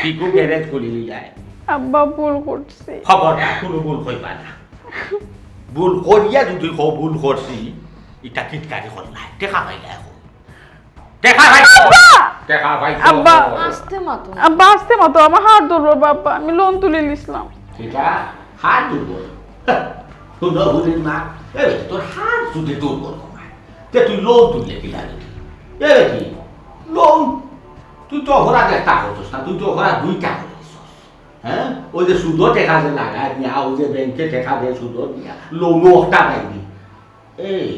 টিকু গ্যারেজ খুলি নিলায়। আব্বা, ভুল করছি। খবরদার, কুনু ভুল কইবা না। ভুল করিয়া যুদি কও ভুল করছি, ইটা কিটকারি করলায়। টেকা পাইলায় অখন। টেকা পাইছো? আব্বা! টেকা পাইছো? আব্বা! আস্তে মাতো। আব্বা, আস্তে মাতো, আমার হাত ধরবো বাবা, আমি লোন তুলি নিছিলাম। কিতা? হাত দুর্বল? হুনো, হুনির মা, এ বেটি, তোর হাত যুদি দুর্বল অয়, তে তুই লোন তুললে কিলা রে? এ বেটি, লোন? তুই তো অপরাধ একটা করছস না, তুই তো অপরাধ দুইটা করছস। হ্যাঁ? ওই যে সুদো টেকা যে লাগায় দিয়া, ওই যে ব্যাংকে টেকা দেয় সুদো দিয়া, লোনও একটা পাইবি। এই,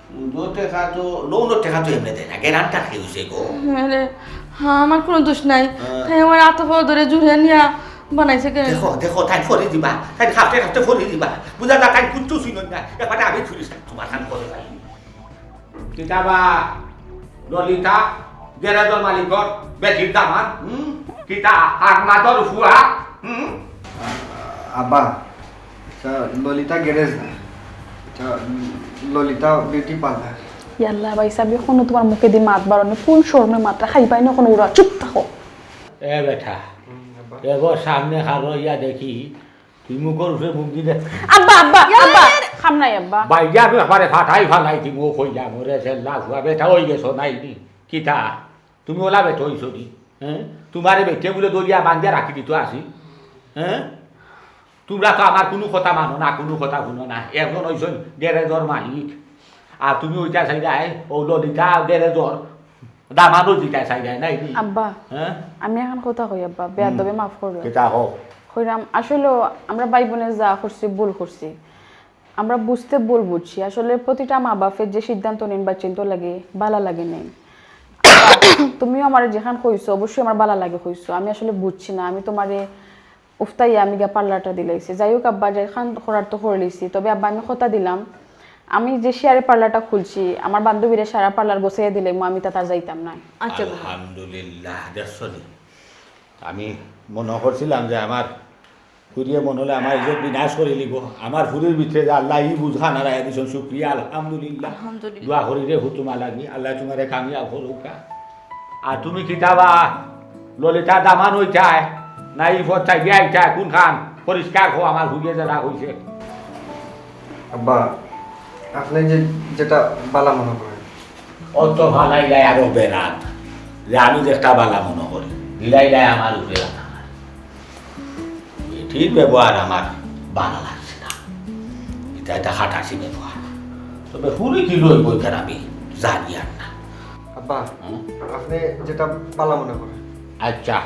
সুদো টেকা তো, লোনর টেকা তো এমনে দেয় না, গ্যারান্টার কে অইছে গো? আরে, হ্যাঁ, আমার কুনু দোষ নাই। হ্যাঁ। তাই আমার আতো পাও ধরে জুড়ে নিয়া বানাইছে গ্যারেজ। দেখো, দেখো, তাই ফরি দিবা, তাই খাপতে খাপতে ফরি দিবা। বুঝা যায়, তাই কুচ্ছু শুনইন না, একবারে আমি ফিরিস না, তোমার কাম করে ভাই। কিতাবা, ললিতা, গ্যারেজর মালিকর বেটির দামান, হুম? কিতা, আর মাদর ফুয়া, হুম? আব্বা, ইটা ললিতা গ্যারেজ না, ইটা ললিতা বিউটি পার্লার। ইয়াল্লা ভাইসাব, অখনো তোমার মুখেদি মাত বারোনি, কুন শরমে মাতরা খাইবায় না অখনো উড়া, চুপ থাকো। এ বেটা, হুম, আব্বা। এগো সামনে খাড়ো ইয়া দেখি, তুই মুখর উপরে মুখ দিলে। আব্বা, আব্বা, আব্বা, খাম নাই আব্বা। বাইরে আমি ব্যাপারে ফাটাই ফালাই দিমু, কইলাম ওরে, সেল্লা ফুয়া, বেটা অই গেছো নাই নি? কিতা? তুমি ওলা বেটা অইছো নি? হ্যাঁ? তোমারে বেটে বুলে দলিয়া বান্ধিয়া রাখি দিত আছি? হ্যাঁ? তোমরা তো আমার কুনু কথা মানো না, কুনু কথা হুনো না। একজন অইছইন গ্যারেজর মালিক, আর তুমি অইতা চাইরায় অউ ললিতা গ্যারেজর দামানও দিতা চাইরায়, নাই নি? আব্বা, হ্যাঁ? আমি এখান কথা কই আব্বা, বেয়াদবে মাফ করো। কিতা কও? কইরাম, আসলে আমরা ভাই বোনে যা করছি, ভুল করছি। আমরা বুঝতে ভুল বুঝছি। আসলে প্রতিটা মা বাপের যে সিদ্ধান্ত নেন বা চিন্তা লাগে, ভালা লাগে নাই। আব্বা, তুমিও আমারে যেখান কইছো, অবশ্যই আমার ভালা লাগে কইছো। আমি আসলে বুঝছি না, আমি তোমারে উফতাইয়া আমি গিয়া পার্লারটা দিলাইছি। যাই হোক আব্বা, যেখান করার তো করিলিছি। তবে আব্বা, আমি কথা দিলাম, আমি যে শেয়ারে পার্লারটা খুলছি, আমার বান্ধবীরে সারা পার্লার গোছাইয়া দিলাইমু, আমি তাত আর যাইতাম না। আচ্ছা, বাবা। আলহামদুলিল্লাহ, দেখছো নি? আমি মনো করছিলাম যে আমার ফুরিয়ে মনো অইলে আমার ইজ্জত বিনাশ করিলিবো। আমার ফুরির ভিতরে যে আল্লায় ই বুঝখান হারাইয়া দিছইন, শুকরিয়া, আলহামদুলিল্লাহ। আলহামদুলিল্লাহ। দোয়া করি রে হুতুমা লাগি, আল্লায় তোমারে কামিয়াব করউক্কা। আর তুমি কিতাবা ললিতা দামান অইতায়, না ই পথ চাইয়া আইতায়, কুনখান? পরিষ্কার কও, আমার ফুরিয়ে যেলা কইছে। আব্বা, আপনে যে, যেটা ভালা মনো করেন। অত ফালাইলায় আরো বেরাত, যে আমি যেটা ভালা মনো করি, দিলাইলায় আমার উপরে। বেটির ব্যবহার আমার ভালা লাগছে না, ইটা একটা খাটাসি ব্যবহার। তবে ফুরি কি লইবো ইখান আমি জানি আর না। আব্বা, হুম? আপনে যেটা ভালা মনে করেন। আচ্ছা,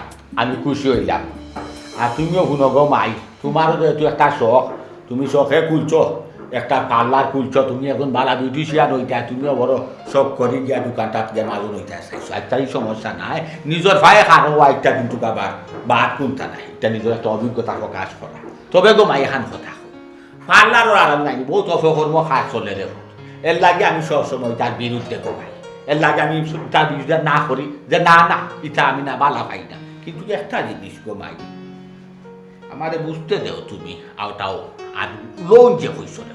আমি খুশি অইলাম। আর তুমিও হুনো গো মাই, তোমারও যেহেতু একটা শখ, তুমি শখে খুলছো, একটা পার্লার খুলছো, তুমি একজন ভালা বিউটিশিয়ান অইতায়, তুমিও বড় শখ করি গিয়া দোকানটাত গিয়া মাজন অইতায় চাইছো। আচ্ছা, ই সমস্যা নাই, নিজর পায়ে খাড়ো অওয়া একটা কিন্তু আবার বাদ কুন্তা নাই, ইটা নিজর একটা অভিজ্ঞতা প্রকাশ করা। তবে গো মাই, এখান কথা কই, পার্লারর আরাম নাই, বউত অপকর্ম কাজ চলে রে। এরলাগি আমি সব সময় তার বিরুদ্ধে গো মাই, এরলাগি আমি তার বিরুদ্ধে না করি, যে না, না, ইটা আমি না ভালা পাই না। কিন্তু একটা জিনিস গো মাই, আমারে বুঝতে দেও তুমি, আওতাও। আর লোন যে কইছো রে,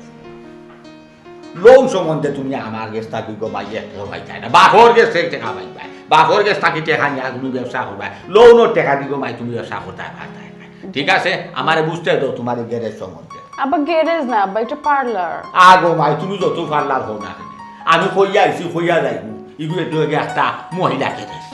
লোন সম্বন্ধে তুমি আমার গেছ থাকি গো মাই এক টেকাও পাইতায় না, বাপর গেছ থাকি টেকা পাইবায়, বাপর গেছ থাকি টেকা নিয়া তুমি ব্যবসা করবায়, লোনর টেকা দি গো মাই তুমি ব্যবসা করতায় পারতায় না। ঠিক আছে, আমারে বুঝতে দেও তোমার এই গ্যারেজ সম্বন্ধে। আব্বা, গ্যারেজ না আব্বা, ইটা পার্লার। আগো মাই, তুমি যত পার্লার কও না কেনে, আমি কইয়া আইছি, কইয়া যাইমু, ইগু একটু আগে একটা মহিলা গ্যারেজ।